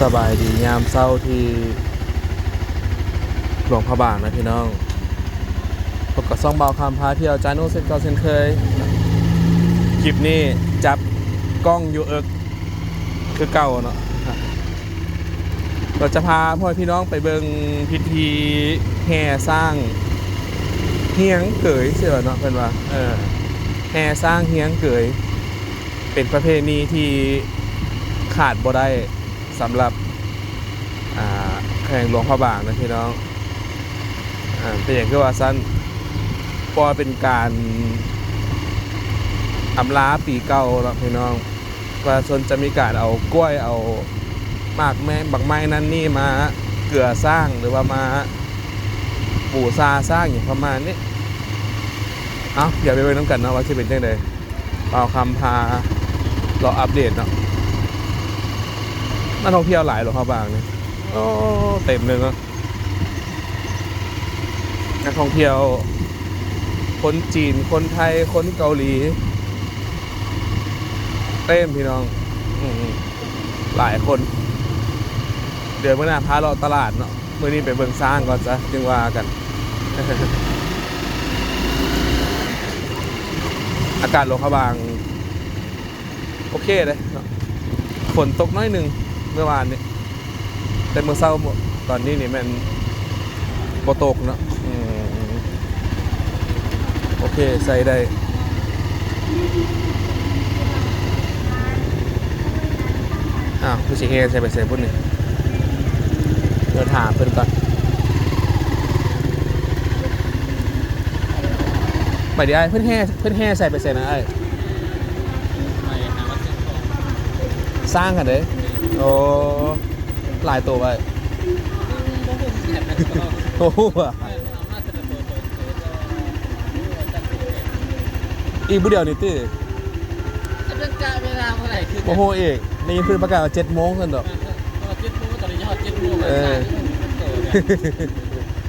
ສະບາຍດີຍາມເຊົ້າທີ່ຫຼວງພະບາງນະພີ່ນ້ອງ, ພົບກັບຊ່ອງບ່າວຄຳພາທ່ຽວ ຈານູເຊັ່ນເກົ່າເຊັ່ນເຄີຍ. ຄລິບນີ້ຈັບກ້ອງຢູ່ເອິກຄືເກົ່າເນາະ, ກໍຈະພາພໍ່ແມ່ພີ່ນ້ອງໄປເບິ່ງພິທີແຫ່ຊ້າງຮຽງເກີຍ ເຊື່ອເນາະ ເພິ່ນວ່າ ເອີ ແຫ່ຊ້າງຮຽງເກີຍ ເປັນປະເພນີທີ່ຂາດບໍ່ໄດ້ ສຳລັບ ອ່າ ແຂວງຫຼວງພະບາງນະພີ່ນ້ອງ. ອ່າ ເປັນຫຍັງຄືວ່າຊັ້ນ? ເພາະວ່າເປັນການອຳລາປີເກົ່າເນາະພີ່ນ້ອງ, ປະຊາຊົນຈະມີການເອົາກ້ວຍ ເອົາໝາກໄມ້ ໝາກໄມ້ນັ້ນນີ້ມາເກືອຊ້າງ ຫຼືວ່າມາບູຊາຊ້າງ ຫຍັງປະມານນີ້. ເອົາ ດຽວໄປເບິ່ງນຳກັນເນາະ ວ່າຊິເປັນຈັ່ງໃດ. ບ່າວຄຳພາເລາະອັບເດດເນາະ. ນັກທ່ອງທ່ຽວຫຼາຍຫຼວງພະບາງນີ້ ໂອ້ ເຕັມເລີຍເນາະ, ນັກທ່ອງທ່ຽວ ຄົນຈີນ ຄົນໄທ ຄົນເກົາຫຼີ ເຕັມພີ່ນ້ອງ ອືມ ຫຼາຍຄົນ. ດຽວມື້ໜ້າພາເລາະຕະຫຼາດເນາະ, ມື້ນີ້ໄປເບິ່ງຊ້າງກ່ອນຊະ ຈຶ່ງວ່າກັນ. ອາກາດຫຼວງພະບາງໂອເຄເດ້ເນາະ, ຝົນຕົກໜ້ອຍໜຶ່ງເມື່ອວານນີ້ ແຕ່ມື້ເຊົ້າ ຕອນນີ້ນີ້ແມ່ນບໍ່ຕົກເນາະ. ອືມ ໂອເຄ ໃຊ້ໄດ້. ອ້າວ ຄືຊິແຫ່ໃສ່ໄປໃສພຸ້ນນີ້? ດຽວຖາມເພິ່ນກ່ອນ. ໄປເດອ້າຍ, ເພິ່ນແຫ່ ເພິ່ນແຫ່ໃສ່ໄປໃສນະອ້າຍ? ໄປຫາວັດຊຽງທອງ. ຊ້າງຫັ້ນເດ້? ໂອ້ ຫຼາຍໂຕໄວ້. ບໍ່ຮູ້ຄືກັນ. ບໍ່ຮູ້ວ່າ ເອີ ເອົາມາແຕ່ລະໂຕ ໂຕ ໂຕ ອີກຜູ້ດຽວນີ້ຕິ? ກະຍັງກະເວລາບໍ່ໄດ້ຄືກັນ. ບໍ່ຮູ້ອີກ, ໄດ້ຍິນເພິ່ນປະກາດວ່າເຈັດໂມງຊັ້ນດອກ. ເອີ ເອີ ເຈັດໂມງ ຕອນນີ້ຮອດເຈັດໂມງ. ເອີ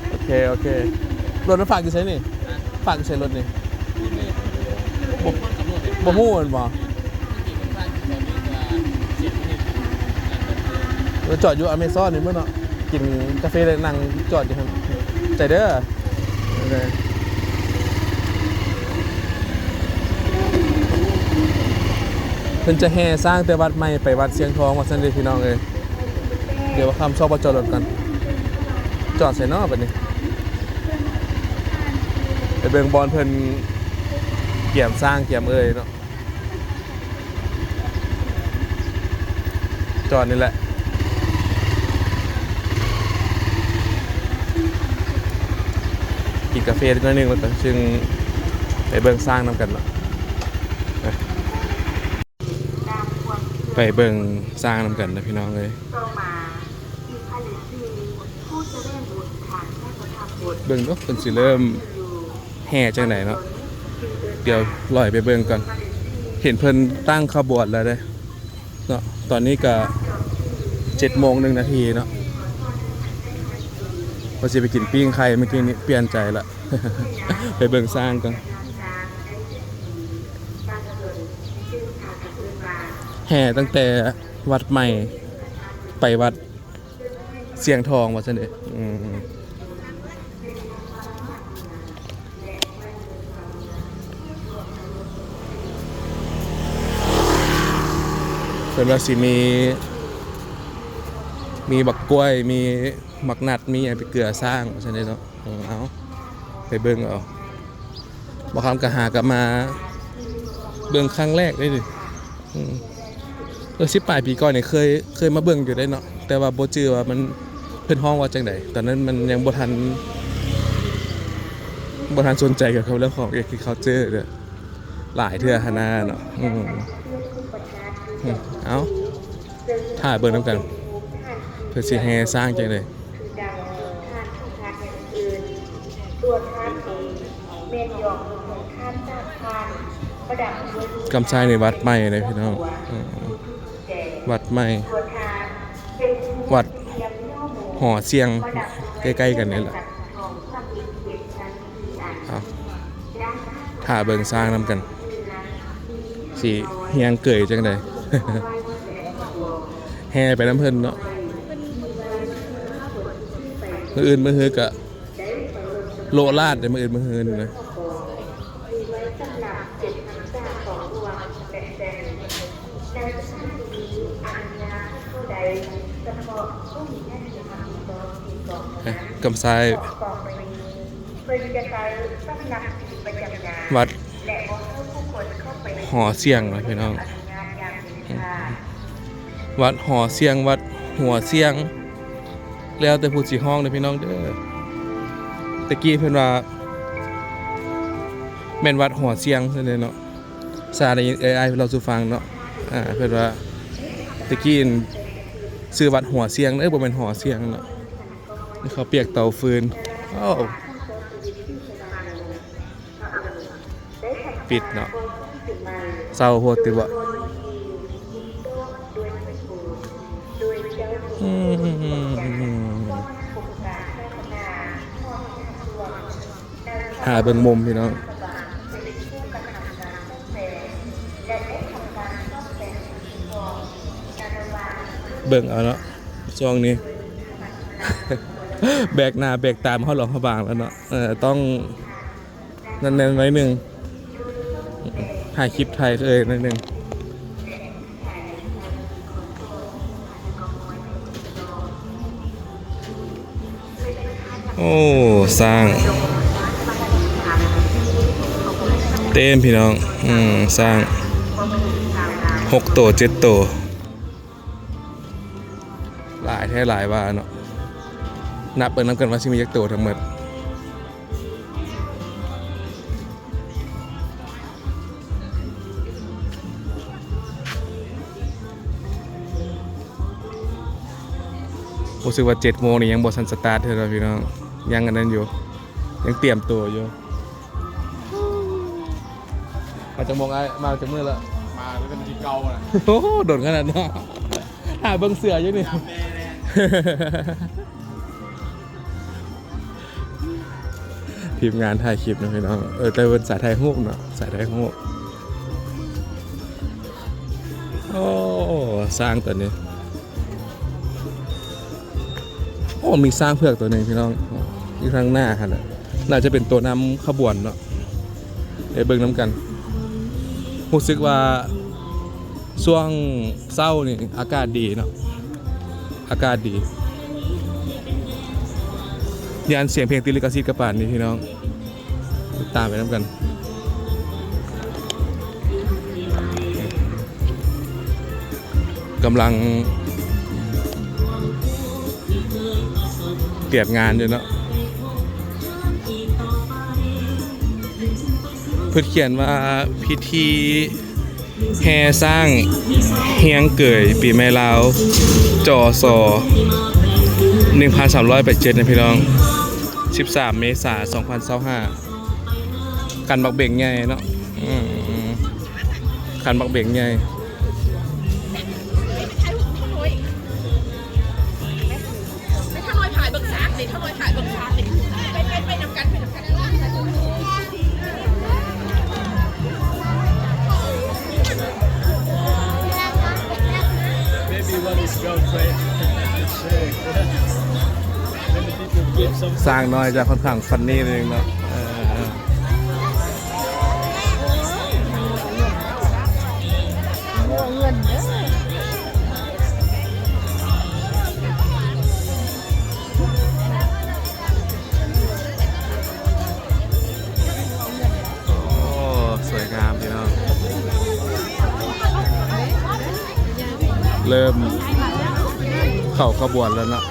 ໂອເຄ ໂອເຄ. ລົດມັນຝາກຢູ່ໃສນີ້? ຝາກຢູ່ໃສລົດນີ້? ບໍ່ ບໍ່ຮູ້ແມ່ນບໍ່? ເອີ ຈອດຢູ່ອາເມຊອນນີ້ເບິ່ງເນາະ, ກິນກາເຟແລ້ວນັ່ງຈອດຢູ່ຫັ້ນ. ໃຈເດີ. ເພິ່ນຈະແຫ່ຊ້າງແຕ່ວັດໃໝ່ໄປວັດຊຽງທອງວ່າຊັ້ນເດ້ ພີ່ນ້ອງເອີຍ. ດຽວຄ່ຳຊອກບ່ອນຈອດລົດກ່ອນ. ຈອດໃສເນາະບັດນີ້? ໄປເບິ່ງບ່ອນເພິ່ນກຽມຊ້າງກຽມເອີຍເນາະ. ຈອດນີ້ແຫຼະ. ກິນກາເຟໜ້ອຍໜຶ່ງ ແລ້ວກໍຈຶ່ງໄປເບິ່ງຊ້າງນຳກັນເນາະ. ໄປເບິ່ງຊ້າງນຳກັນນະ ພີ່ນ້ອງເອີຍ. ເບິ່ງດູ ເພິ່ນຊິເລີ່ມແຫ່ຈັ່ງໃດເນາະ. ດຽວລອຍໄປເບິ່ງກ່ອນ. ເຫັນເພິ່ນຕັ້ງຂະບວນແລ້ວເດ້ເນາະ. ຕອນນີ້ກະເຈັດໂມງໜຶ່ງນາທີເນາະ. ວ່າຊິໄປກິນປີ້ງໄກ່ ມື້ກີ້ນີ້ປ່ຽນໃຈລະ. ໄປເບິ່ງຊ້າງກ່ອນ. ແຫ່ຕັ້ງແຕ່ວັດໃໝ່ໄປວັດຊຽງທອງວ່າຊັ້ນເດ. ອືມ ເພິ່ນວ່າຊິມີ ມີບັກກ້ວຍ ມີບັກນັດ ມີຫຍັງໄປເກືອຊ້າງວ່າຊັ້ນເດເນາະ. ເອົາ ໄປເບິ່ງເອົາ. ບ່າວຄຳກໍຫາກັບມາເບິ່ງຄັ້ງແລກເດ້ນີ້. ອືມ ເອີ ສິບປາຍປີກ່ອນນີ້ເຄີຍ ເຄີຍມາເບິ່ງຢູ່ເດ້ເນາະ, ແຕ່ວ່າບໍ່ຈື່ວ່າມັນ ເພິ່ນຮ້ອງວ່າຈັ່ງໃດ. ຕອນນັ້ນມັນຍັງບໍ່ທັນ ບໍ່ທັນສົນໃຈກ່ຽວກັບເລື່ອງຂອງ agriculture ເດ້. ຫຼາຍເທື່ອຫັ້ນນາເນາະ. ອືມ ອືມ ເອົາ ຖ້າເບິ່ງນຳກັນ ເພິ່ນຊິແຫ່ຊ້າງຈັ່ງໃດ. ກຳໄຊໃນວັດໃໝ່ເດ້ພີ່ນ້ອງ. ອືມ ວັດໃໝ່ ວັດຫໍຊຽງ ໃກ້ໆກັນນີ້ແຫຼະ. ເອົາ ຖ້າເບິ່ງຊ້າງນຳກັນ ຊິຮຽງເກີຍຈັ່ງໃດ. ແຫ່ໄປນຳເພິ່ນເນາະ. ມື້ອື່ນມື້ຮືກະໂລະລາດເດ້ ມື້ອື່ນມື້ຮືນີ້ນະ. ກຳຊາຍ ວັດຫໍສຽງເນາະພີ່ນ້ອງ. ວັດຫໍສຽງ ວັດຫົວສຽງ ແລ້ວແຕ່ຜູ້ຊິຮ້ອງເດີພີ່ນ້ອງເດີ. ແຕ່ກີ້ເພິ່ນວ່າແມ່ນວັດຫົວສຽງຊັ້ນເດເນາະ. ຊາໄດ້ຍິນເອື້ອຍອ້າຍເພິ່ນເລົ່າສູ່ຟັງເນາະ ອ່າ ເພິ່ນວ່າແຕ່ກີ້ຊື່ວັດຫົວສຽງເດີ ບໍ່ແມ່ນຫໍສຽງເນາະ. ເຂົ້າປຽກເຕົາຟືນ ໂອ້ ປິດເນາະ. ເສົ້າໂພດຕິເບາະ. ອືມ ຫາເບິ່ງມຸມພີ່ນ້ອງ ເບິ່ງເອົາເນາະ. ຊ່ວງນີ້ແບກໜ້າແບກຕາມາຮອດຫຼວງພະບາງແລ້ວເນາະ ເອີ ຕ້ອງ ນັ້ນແນ່ໜ້ອຍໜຶ່ງ ຖ່າຍຄລິບ ຖ່າຍເອີຍໜ້ອຍໜຶ່ງ. ໂອ້ ຊ້າງເຕັມພີ່ນ້ອງ ອືມ ຊ້າງຫົກໂຕ ເຈັດໂຕ ຫຼາຍແທ້ຫຼາຍວ່າເນາະ. ນັບເບິ່ງນຳກັນວ່າຊິມີຈັກໂຕທັງໝົດ. ຮູ້ສຶກວ່າເຈັດໂມງນີ້ຍັງບໍ່ທັນສະຕາດເທື່ອພີ່ນ້ອງ ຍັງອັນນັ້ນຢູ່ ຍັງຕຽມໂຕຢູ່. ມາຈັກໂມງອ້າຍ? ມາຈັກມື້ລະ? ມາເປັນມື້ທີເກົ້ານະ. ໂອ້ໂຫ ດົນຂະໜາດເນາະ ຖ້າເບິ່ງເສື້ອຢູ່ນີ້. ທີມງານຖ່າຍຄລິບເນາະພີ່ນ້ອງ ເອີ ແຕ່ເພິ່ນສາຍຖ່າຍຮູບເນາະ ສາຍຖ່າຍຮູບ. ໂອ້ ຊ້າງຕົວນີ້ ໂອ້ ມີຊ້າງເຜືອກຕົວໜຶ່ງພີ່ນ້ອງ ຢູ່ທາງໜ້າຫັ້ນນະ ໜ້າຈະເປັນຕົວນຳຂະບວນເນາະ. ໄປເບິ່ງນຳກັນ ຮູ້ສຶກວ່າຊ່ວງເຊົ້ານີ້ອາກາດດີເນາະ ອາກາດດີ. ຢ້ານສຽງເພງຕິດລິຂະສິດກະປານນີ້ພີ່ນ້ອງ ຕິດຕາມໄປນຳກັນ. ກຳລັງຕຽມງານຢູ່ເນາະ ເພິ່ນຂຽນວ່າພິທີແຫ່ຊ້າງຮຽງເກີຍປີໃໝ່ລາວ ຈສ ໜຶ່ງພັນສາມຮ້ອຍແປດສິບເຈັດ ນະພີ່ນ້ອງ ສິບສາມເມສາ ສອງພັນຊາວຫ້າ. ຄັນບັກເບັງໃຫຍ່ເນາະ ອືມ ຄັນບັກເບັງໃຫຍ່. ຊ້າງນ້ອຍຈະຄ່ອນຂ້າງຟັນນີໜ້ອຍໜຶ່ງເນາະ ເອີ. ໂອ້ ສວຍງາມພີ່ນ້ອງ ເລີ່ມເຂົ້າຂະບວນແລ້ວເນາະ.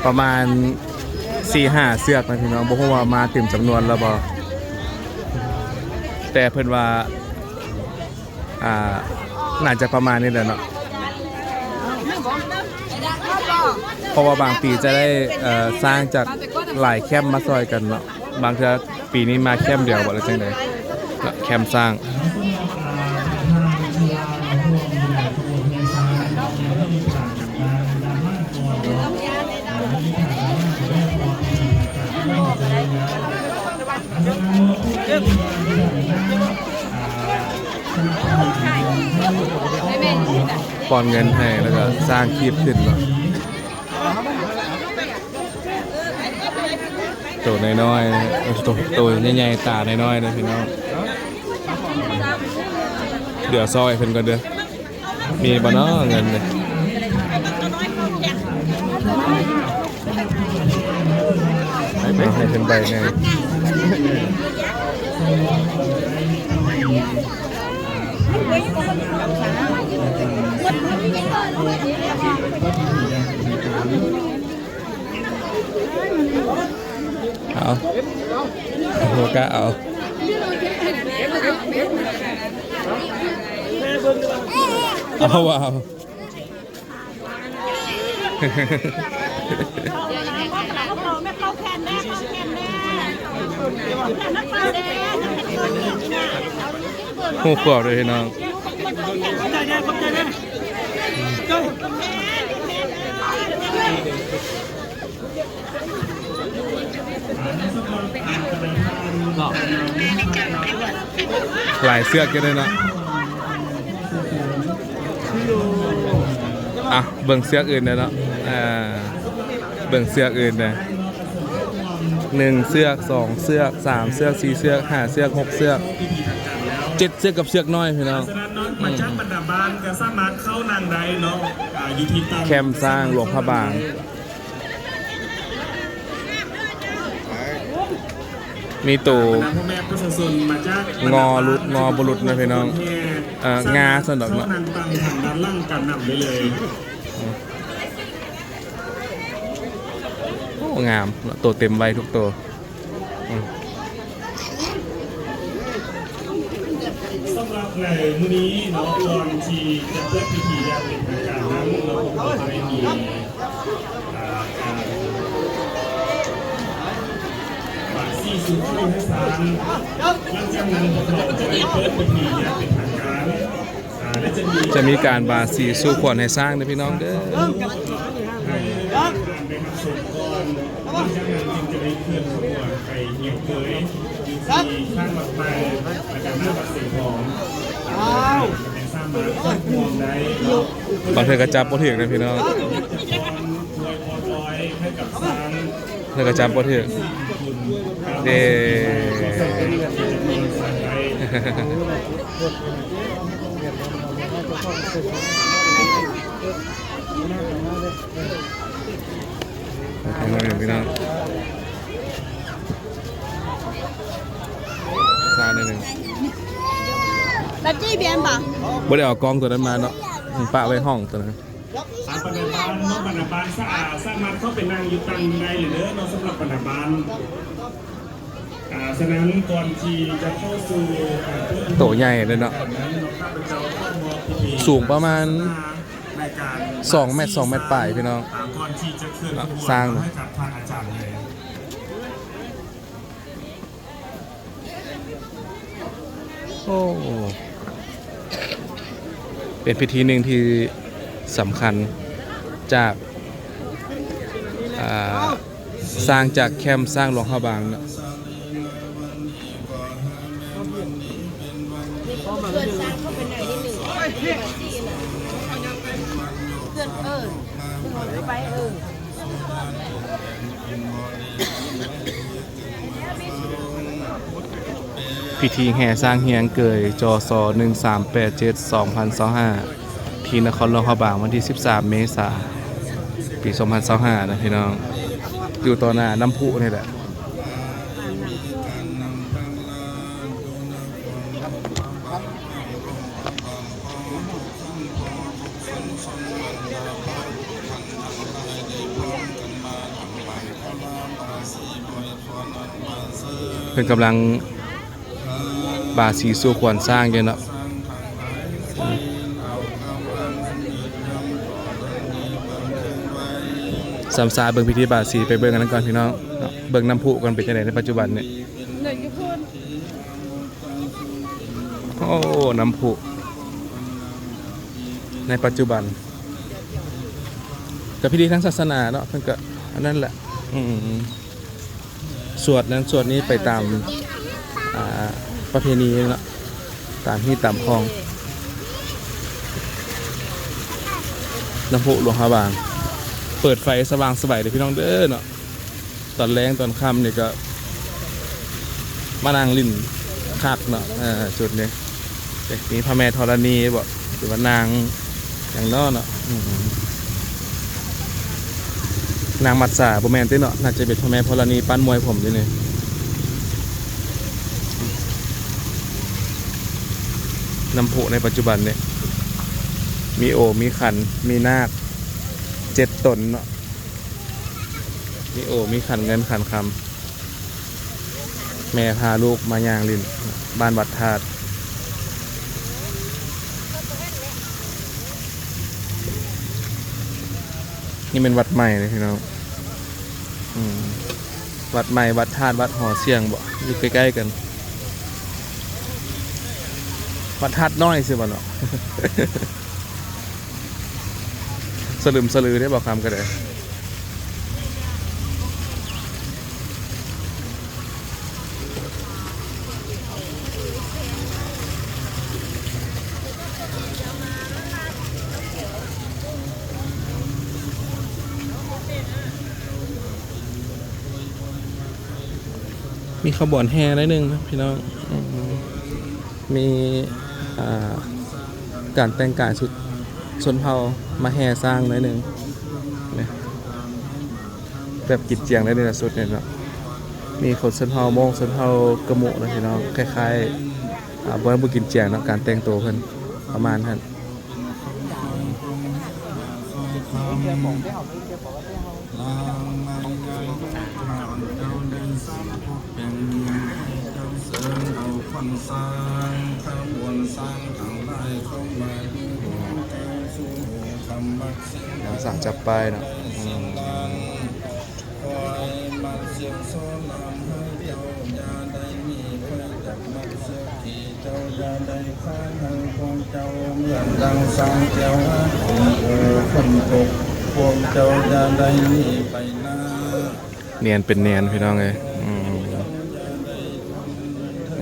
ປະມານ ສີ່ຫ້າເຊືອກນະພີ່ນ້ອງ ບໍ່ຮູ້ວ່າມາເຕັມຈຳນວນແລ້ວບໍ່ ແຕ່ເພິ່ນວ່າ ອ່າ ໜ້າຈະປະມານນີ້ແຫຼະເນາະ ເພາະວ່າບາງປີຈະໄດ້ ເອີ ຊ້າງຈາກຫຼາຍແຄມມາຊ່ອຍກັນເນາະ ບາງເທື່ອ ປີນີ້ມາແຄມດຽວບໍ່ ຫຼືຈັ່ງໃດເນາະ ແຄມຊ້າງ. ປ້ອນເງິນໃຫ້ ແລ້ວກໍສ້າງຄີບຂຶ້ນເນາະ. ໂຕນ້ອຍໆ ໂຕ ໂຕໃຫຍ່ໆ ຕານ້ອຍໆ ເດີພີ່ນ້ອງ ດຽວຊອກໃຫ້ເພິ່ນກ່ອນເດີ ມີບໍ່ເນາະເງິນນີ້ ເອົາໃຫ້ເພິ່ນໃບໜຶ່ງ. ເອົາ ບໍ່ກ້າເອົາ ເອົາ ບໍ່ເອົາ. ຮູ້ຄວາມເດີພີ່ນ້ອງ ຫຼາຍເຊືອກຢູ່ເດ້ເນາະ. ອ່ະ ເບິ່ງເຊືອກອື່ນແດ່ເນາະ ເອີ ເບິ່ງເຊືອກອື່ນແດ່ ໜຶ່ງເຊືອກ ສອງເຊືອກ ສາມເຊືອກ ສີ່ເຊືອກ ຫ້າເຊືອກ ຫົກເຊືອກ ເຈັດເຊືອກກັບເຊືອກນ້ອຍພີ່ນ້ອງ. ສະນັ້ນເນາະ ມາຈາກບັນດາບ້ານກໍສາມາດເຂົ້ານັ່ງໄດ້ເນາະ ອ່າ ຢູ່ທີ່ຕັ້ງແຄມຊ້າງຫຼວງພະບາງ. ມີໂຕງໍຫຼຸດ ງໍບໍ່ຫຼຸດນະພີ່ນ້ອງ ເອີ ງາຊັ້ນດອກເນາະ. ໂອ້ ງາມເນາະ ໂຕເຕັມໄວທຸກໂຕ. ສຳລັບໃນມື້ນີ້ເນາະ ກ່ອນທີ່ຈະເປີດພິທີຢ່າງເປັນທາງການນັ້ນເນາະ ພວກເຮົາຈະໄດ້ມີ ອ່າ ການບາສີສູ່ຂວັນໃຫ້ຊ້າງ. ຫຼັງຈາກນັ້ນພວກເຮົາຈະໄດ້ເປີດພິທີຢ່າງເປັນທາງການ ອ່າ ແລະ ຈະມີ ຈະມີການບາສີສູ່ຂວັນໃຫ້ຊ້າງເດີພີ່ນ້ອງເດີ. ໃຫ້ທ່ານໄດ້ຮັບຊົມກ່ອນ ຫຼັງຈາກນັ້ນຈຶ່ງຈະໄດ້ເຄື່ອນຂະບວນໄປຮຽບເກີຍຢູ່ທີ່ຂ້າງວັດໃໝ່ ແລະ ກະໜ້າວັດເຊໂພງ. ສາມາດຮ່ວມໄດ້ເນາະ. ບາງເທື່ອກໍຈັບບໍ່ຖືກນະພີ່ນ້ອງ ອວຍພອນລອຍໃຫ້ກັບຊ້າງ ແລ້ວກໍຈັບບໍ່ຖືກເດ້. ພີ່ນ້ອງ ຊ້າໜ້ອຍໜຶ່ງ ແບບຈີ້ບຽນປະ ບໍ່ໄດ້ເອົາກ້ອງຕົວນັ້ນມາເນາະ ປະໄວ້ຫ້ອງຕົວນັ້ນ. ອ່າ ບັນດາບ້ານເນາະ ບັນດາບ້ານສາ ສາມາດເຂົ້າໄປນັ່ງຢູ່ຕັ່ງໄດ້ເລີຍເນາະ ສຳລັບບັນດາບ້ານ. ອ່າ ສະນັ້ນກ່ອນທີ່ຈະເຂົ້າສູ່ ອ່າ ໂຕໃຫຍ່ເລີຍເນາະ ຂ້າພະເຈົ້າຂໍມອບພິທີ ສູງປະມານ ໃນການ ສອງແມັດ ສອງແມັດປາຍ ພີ່ນ້ອງ. ອ່າ ກ່ອນທີ່ຈະເຄື່ອນຂະບວນ ໃຫ້ກັບທ່ານອາຈານໃຫຍ່. ໂອ້ ເປັນພິທີໜຶ່ງທີ່ສຳຄັນ ຈາກ ອ່າ ສ້າງຈາກແຄມຊ້າງຫຼວງພະບາງເນາະ. ເພື່ອນ ເອີ ເອີ ໄປ ເອີ. ພິທີແຫ່ຊ້າງຮຽງເກີຍ ຈສ ໜຶ່ງສາມແປດເຈັດ ສອງພັນຊາວຫ້າ ທີ່ນະຄອນຫຼວງພະບາງ ວັນທີສິບສາມ ເມສາ ປີສອງພັນຊາວຫ້າ ນະພີ່ນ້ອງ ຢູ່ຕໍ່ໜ້ານ້ຳພຸນີ້ແຫຼະ. ເພິ່ນກຳລັງບາສີສູ່ຂວັນຊ້າງຢູ່ເນາະ. ສຳຊາເບິ່ງພິທີບາສີ ໄປເບິ່ງອັນນັ້ນກ່ອນພີ່ນ້ອງເນາະ, ເບິ່ງນ້ຳພຸກ່ອນ ເປັນຈັ່ງໃດໃນປັດຈຸບັນນີ້. ໂອ້ ນ້ຳພຸໃນປັດຈຸບັນ ກະພິທີທາງສາສະໜາເນາະ, ເພິ່ນກະອັນນັ້ນແຫຼະ. ອືມ ສວດນັ້ນສວດນີ້ໄປຕາມ ອ່າ ປະເພນີເນາະ, ຕາມຮີດຕາມຄອງ. ນ້ຳພຸຫຼວງພະບາງ ເປີດໄຟສະຫວ່າງສະໄຫວເດີພີ່ນ້ອງເດີເນາະ. ຕອນແລງຕອນຄ່ຳນີ້ກະມານັ່ງຫຼິ້ນຄັກເນາະ. ເອີ ຈຸດນີ້ມີພະແມ່ທໍລະນີບໍ ຫຼືວ່ານາງຫຍັງເນາະເນາະ. ອືມ ນາງມັດສາບໍ່ແມ່ນຕິເນາະ, ໜ້າຈະເປັນພະແມ່ທໍລະນີປ້ານມວຍຜົມຢູ່ນີ້. ນ້ຳພຸໃນປັດຈຸບັນນີ້ ມີໂອງ ມີຂັນ ມີນາກເຈັດຕົນເນາະ, ມີໂອງ ມີຂັນເງິນຂັນຄຳ. ແມ່ພາລູກມາຍ່າງຫຼິ້ນບ້ານວັດທາດ. ນີ້ແມ່ນວັດໃໝ່ເດ້ພີ່ນ້ອງ. ອືມ ວັດໃໝ່ ວັດທາດ ວັດຫໍສ່ຽງບໍ ຢູ່ໃກ້ໆກັນ. ວັດທາດນ້ອຍຊື່ບໍ່ເນາະ. ສະລຶມສະລືເດ້ ບໍ່ຄຳກໍໄດ້. ມີຂະບວນແຫ່ໜ້ອຍໜຶ່ງເນາະພີ່ນ້ອງ. ອືມ ມີ ອ່າ ການແຕ່ງກາຍຊຸດຊົນເຜົ່າມາແຫ່ຊ້າງໜ້ອຍໜຶ່ງນີ້, ແບບກິນຈຽງໄດ້ເລີຍນະຊຸດນີ້ເນາະ. ມີຄົນຊົນເຜົ່າມົ້ງ ຊົນເຜົ່າກະມຸເນາະພີ່ນ້ອງ, ຄ້າຍໆ ອ່າ ບໍ່ ບໍ່ກິນຈຽງເນາະ, ການແຕ່ງໂຕເພິ່ນປະມານຫັ້ນ. ນາງຊ້າງຈັບປ້າຍເນາະ. ອືມ ນຽນເປັນນຽນພີ່ນ້ອງເອີຍ. ອືມ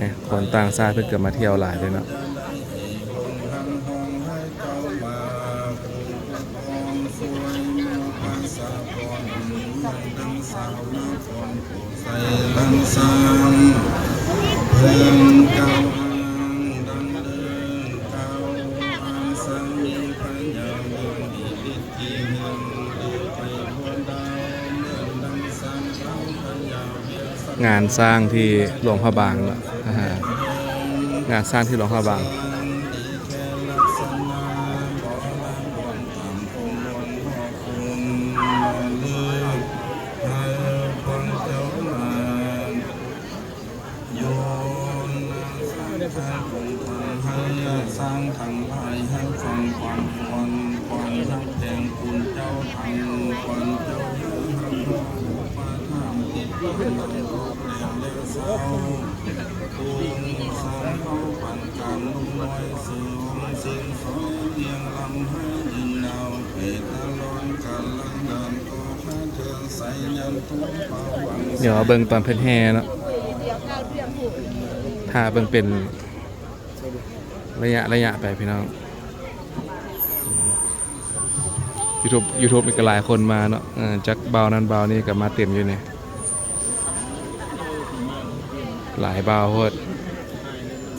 ນີ້ ຄົນຕ່າງຊາດເພິ່ນກໍມາທ່ຽວຫຼາຍເລີຍເນາະ. ງານຊ້າງທີ່ຫຼວງພະບາງເນາະ, ອາ ງານຊ້າງທີ່ຫຼວງພະບາງ. ດຽວເບິ່ງຕອນເພິ່ນແຫ່ເນາະ, ຖ້າເບິ່ງເປັນໄລຍະໄລຍະໄປພີ່ນ້ອງ. ຢູທູບ ຢູທູບນີ້ກໍຫຼາຍຄົນມາເນາະ, ເອີ ຈັກບ່າວນັ້ນບ່າວນີ້ກໍມາເຕັມຢູ່ນີ້ ຫຼາຍບ່າວໂພດ.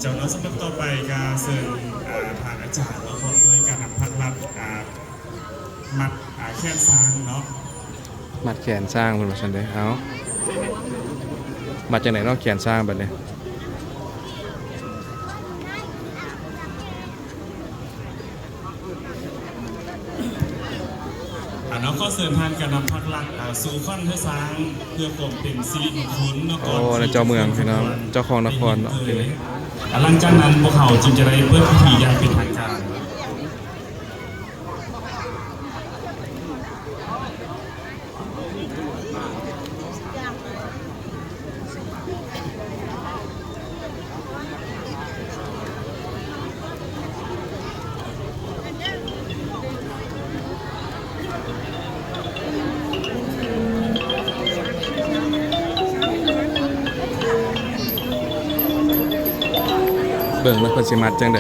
ເຈົ້າເນາະ, ສຳລັບຕໍ່ໄປກໍເຊີນ ອ່າ ທ່ານອາຈານເນາະ ພ້ອມດ້ວຍການນຳພັກລັດ ອ່າ ມັດ ອ່າ ແຂນຊ້າງເນາະ. ມັດແຂນຊ້າງເພິ່ນວ່າຊັ້ນເດ້. ເອົາ ມັດຈັ່ງໃດເນາະແຂນຊ້າງບັດນີ້? ອ່າ ເນາະ ຂໍເຊີນທ່ານການນຳພັກລັດ ອ່າ ສູ່ຂວັນເຮືອຊ້າງ ເພື່ອຄວາມເປັນສິລິມຸງຄຸນເນາະ ໂອ້ ກ່ອນທີ່ ໃນເຈົ້າເມືອງພີ່ນ້ອງ ເຈົ້າຂອງນະຄອນເນາະ ເອີຍ ຫຼັງຈາກນັ້ນພວກເຮົາຈຶ່ງຈະໄດ້ເປີດພິທີຢ່າງເປັນທາງການ. ເບິ່ງວ່າເພິ່ນຊິມັດຈັ່ງໃດ.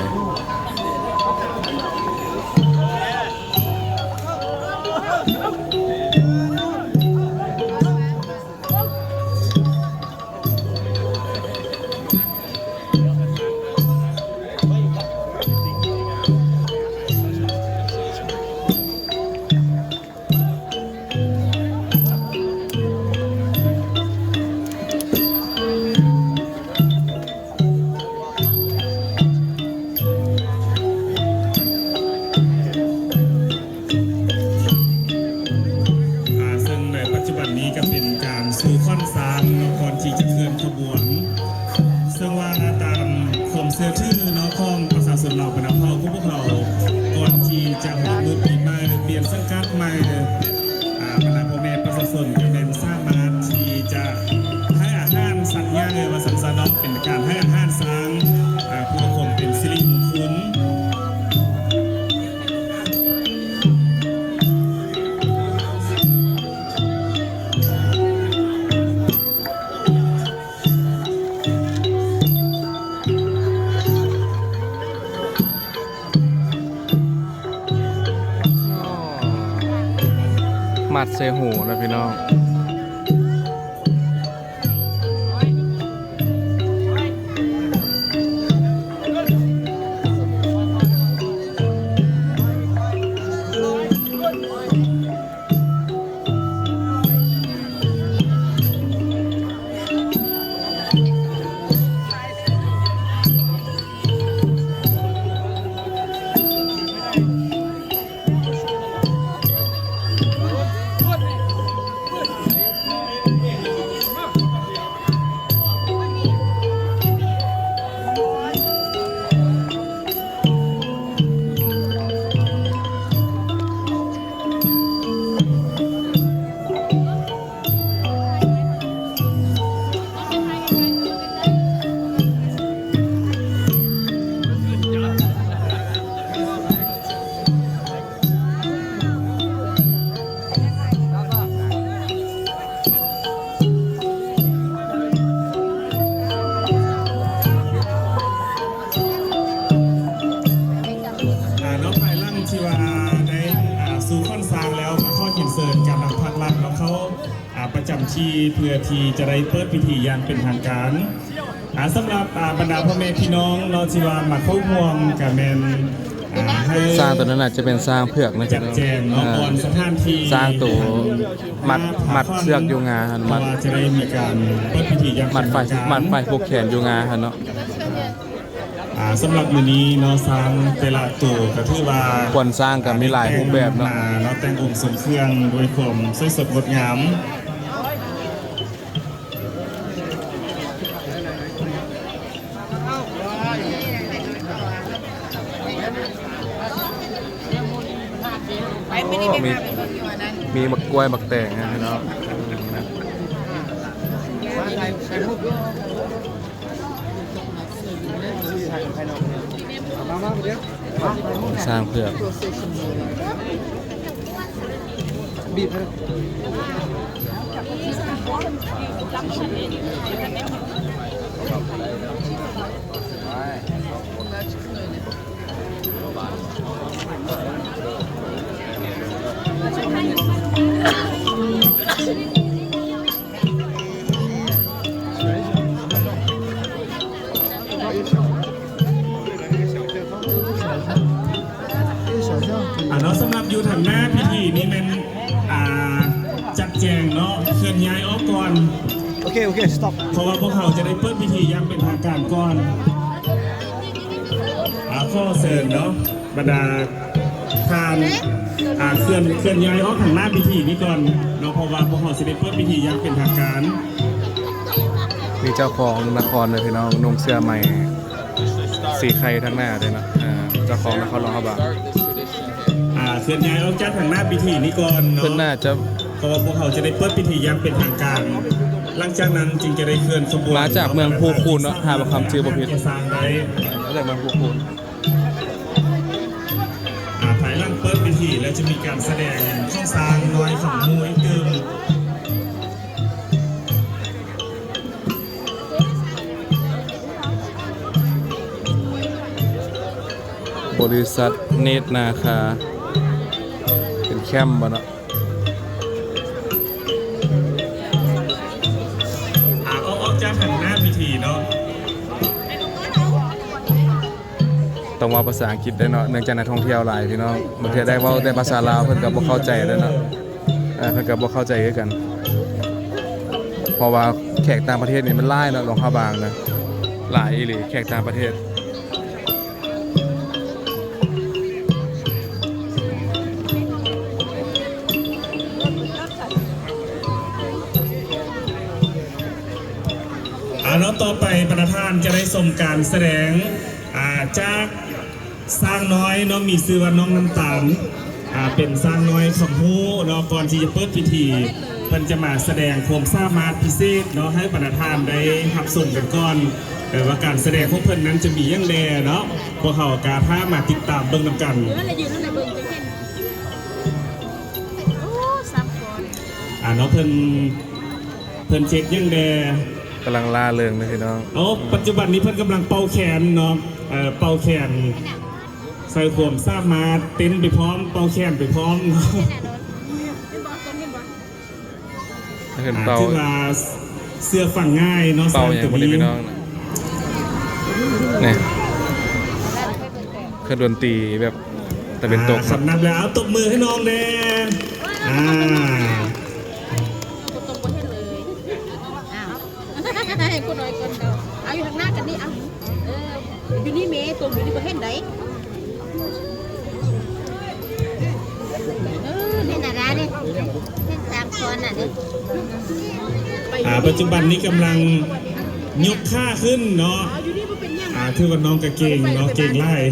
ອ່າ ເຊິ່ງໃນປັດຈຸບັນນີ້ກໍເປັນການສູ່ຂວັນຊ້າງເນາະ ກ່ອນທີ່ຈະເຄື່ອນຂະບວນ ເຊິ່ງວ່າຕາມຄວາມເຊື່ອຖືເນາະ ຂອງປະຊາຊົນລາວບັນດາເຜົ່າຂອງພວກເຮົາ ກ່ອນທີ່ຈະຮອດມື້ປີໃໝ່ ປ່ຽນສັງກັດໃໝ່ ອ່າ ບັນດາພໍ່ແມ່ປະຊາຊົນກໍແມ່ນສາມາດທີ່ຈະໃຫ້ອາຫານສັດໃຫຍ່ວ່າຊັ້ນຊະເນາະ ເປັນການໃຫ້ອາຫານຊ້າງ ອ່າ ເພື່ອຄວາມເປັນສິລິມຸງຄຸນ. ມັດໃສ່ຫູນະພີ່ນ້ອງ. ອ່າ ເນາະ ພາຍຫຼັງທີ່ວ່າໄດ້ ອ່າ ສູ່ຂວັນຊ້າງແລ້ວ ກໍຂໍຮຽນເຊີນການນຳພັກລັດເນາະ ເຂົ້າ ອ່າ ປະຈຳທີ່ ເພື່ອທີ່ຈະໄດ້ເປີດພິທີຢ່າງເປັນທາງການ. ອ່າ ສຳລັບ ອ່າ ບັນດາພໍ່ແມ່ພີ່ນ້ອງເນາະ ທີ່ວ່າມາເຂົ້າຮ່ວມ ກໍແມ່ນ ອ່າ ໃຫ້ ຊ້າງຕົວນັ້ນອາດຈະເປັນຊ້າງເຜືອກນະ ຈັດແຈງເນາະ ອ່າ ບ່ອນສະຖານທີ່ ຊ້າງໂຕມັດ ມັດເຊືອກຢູ່ງາຫັ້ນ ມັດ ເພາະວ່າຈະໄດ້ມີການເປີດພິທີຢ່າງເປັນທາງການ ມັດໄຟ ມັດໄຟຜູກແຂນຢູ່ງາຫັ້ນເນາະ. ອ່າ ສຳລັບມື້ນີ້ເນາະ ຊ້າງແຕ່ລະໂຕກໍຖືວ່າ ຂວັນຊ້າງກໍມີຫຼາຍຮູບແບບເນາະ ແຕ່ງອອກມາເນາະ ແຕ່ງອົງຊົງເຄື່ອງດ້ວຍຄວາມສວຍສົດງົດງາມ. ໂອ້ ມີ ມີໝາກກ້ວຍ ໝາກແຕງນະເນາະ. ຊ້າງເຜືອກ ອ່າ ເນາະ ສຳລັບຢູ່ທາງໜ້າພິທີນີ້ແມ່ນ ອ່າ ຈັດແຈງເນາະ ເຄື່ອນຍ້າຍອອກກ່ອນ. ໂອເຄ ໂອເຄ ສະຕັອບ ເພາະວ່າພວກເຮົາຈະໄດ້ເປີດພິທີຢ່າງເປັນທາງການກ່ອນ. ອ່າ ຂໍເຊີນເນາະ ບັນດາ ທ່ານ ອ່າ ເຄື່ອນ ເຄື່ອນຍ້າຍອອກທາງໜ້າເວທີນີ້ກ່ອນເນາະ ເພາະວ່າພວກເຮົາຊິໄດ້ເປີດເວທີຢ່າງເປັນທາງການ. ນີ້ເຈົ້າຂອງນະຄອນເດີພີ່ນ້ອງ ນຸ່ງເສື້ອໄໝ ສີໄຂ່ທາງໜ້າເດ້ເນາະ ເຈົ້າຂອງນະຄອນຫຼວງພະບາງ. ອ່າ ເຄື່ອນຍ້າຍອອກຈາກທາງໜ້າເວທີນີ້ກ່ອນເນາະ ເພິ່ນໜ້າຈະ ເພາະວ່າພວກເຮົາຈະໄດ້ເປີດພິທີຢ່າງເປັນທາງການ ຫຼັງຈາກນັ້ນຈຶ່ງຈະໄດ້ເຄື່ອນຂະບວນ ມາຈາກເມືອງພູຄູນເນາະ ຖ້າວ່າຄຳຊື່ບໍ່ຜິດ ຈະສ້າງໄດ້ ມາຈາກເມືອງພູຄູນ. ອ່າ ພາຍຫຼັງເປີດພິທີແລ້ວຈະມີການສະແດງຂອງຊ້າງນ້ອຍຂອງໝູ່ອີກຕື່ມ. ບໍລິສັດເນດນາຄາ ເປັນແຄ້ມບໍ່ເນາະ? ອ່າ ອອກ ອອກຈາກທາງໜ້າເວທີເນາະ. ຕ້ອງເວົ້າພາສາອັງກິດໄດ້ເນາະ ເນື່ອງຈາກນັກທ່ອງທ່ຽວຫຼາຍພີ່ນ້ອງ ບາງເທື່ອໄດ້ເວົ້າແຕ່ພາສາລາວ ເພິ່ນກໍບໍ່ເຂົ້າໃຈເດ້ເນາະ ເອີ ເພິ່ນກໍບໍ່ເຂົ້າໃຈຄືກັນ ເພາະວ່າແຂກຕ່າງປະເທດນີ້ມັນຫຼາຍເນາະ ຫຼວງພະບາງນະ ຫຼາຍອີ່ຫຼີແຂກຕ່າງປະເທດ. ອາ ເນາະ ຕໍ່ໄປບັນດາທ່ານຈະໄດ້ຊົມການສະແດງ ອາ ຈາກຊ້າງນ້ອຍເນາະ ມີຊື່ວ່ານ້ອງນ້ຳຕານ ອາ ເປັນຊ້າງນ້ອຍຄຳຮູ້ເນາະ. ກ່ອນທີ່ຈະເປີດພິທີ ເພິ່ນຈະມາສະແດງຄວາມສາມາດພິເສດເນາະ ໃຫ້ບັນດາທ່ານໄດ້ຮັບຊົມກັນກ່ອນ ເອີ ວ່າການສະແດງຂອງເພິ່ນນັ້ນຈະມີຫຍັງແດ່ເນາະ. ພວກເຮົາກໍຖ້າມາຕິດຕາມເບິ່ງນຳກັນ. ອາ ເນາະ ເພິ່ນ ເພິ່ນເຮັດຫຍັງແດ່? ກຳລັງລ່າເລິງເດ້ພີ່ນ້ອງ. ໂອ້ ປັດຈຸບັນນີ້ເພິ່ນກຳລັງເປົ່າແຄນເນາະ ເປົ່າແຄນ ໃສ່ຄວາມສາມາດ ເຕັ້ນໄປພ້ອມ ເປົ່າແຄນໄປພ້ອມ. ເຫັນບໍ່? ເຫັນບໍ່? ເຫັນເປົ່າ ອ່າ ຖືວ່າເຊື່ອຟັງງ່າຍເນາະ ເປົ່າຫຍັງບໍ່ໄດ້ພີ່ນ້ອງນະ ນີ້ ເຄື່ອງດົນຕີແບບຕາເວັນຕົກ ອ່າ ເນາະ. ສຳລັບແລ້ວ ເອົາ ຕົບມືໃຫ້ນ້ອງແດ່ ອ່າ ບໍ່ຕົງບໍ່ເຫັນເລີຍ ອ້າວ ຜູ້ນ້ອຍກ່ອນເຈົ້າ ເອົາ ຢູ່ທາງໜ້າກັນນີ້ ເອົາ ເອີ ຢູ່ນີ້ແມ່ ຕົງຢູ່ນີ້ບໍ່ເຫັນໃດ. ເອີ ເຫັນອາດາເດ້ ເຫັນສາມຄົນນະເດ້. ອ່າ ປັດຈຸບັນນີ້ກຳລັງຍົກຂາຂຶ້ນເນາະ ອ່າ ຖືວ່ານ້ອງກະເກັ່ງເນາະ ເກັ່ງຫຼາຍ.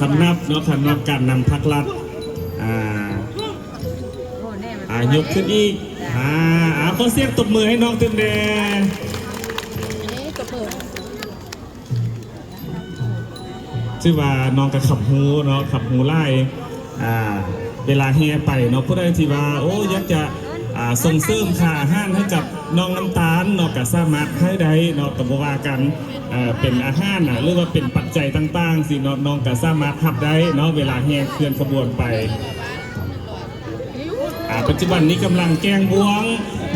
ສຳລັບເນາະ ສຳລັບການນຳພັກລັດ ອ່າ ອ່າ ຍົກຂຶ້ນອີກ ອ່າ ອ່າ ຂໍສຽງຕົບມືໃຫ້ນ້ອງຕື່ມແດ່. ຖືວ່ານ້ອງກໍຄຳຮູ້ເນາະ ຄຳຮູ້ຫຼາຍ ອ່າ ເວລາແຫ່ໄປເນາະ ຜູ້ໃດທີ່ວ່າ ໂອ້ ຢາກຈະ ອ່າ ສົ່ງເສີມຄ່າອາຫານໃຫ້ກັບນ້ອງນ້ຳຕານເນາະ ກໍສາມາດໃຫ້ໄດ້ເນາະ ກໍບໍ່ວ່າກັນ ເອີ ເປັນອາຫານນະ ຫຼືວ່າເປັນປັດໄຈຕ່າງໆຊີ້ເນາະ ນ້ອງກໍສາມາດຮັບໄດ້ເນາະ ເວລາແຫ່ເຄື່ອນຂະບວນໄປ. ອ່າ ປັດຈຸບັນນີ້ກຳລັງແກ່ງບ່ວງ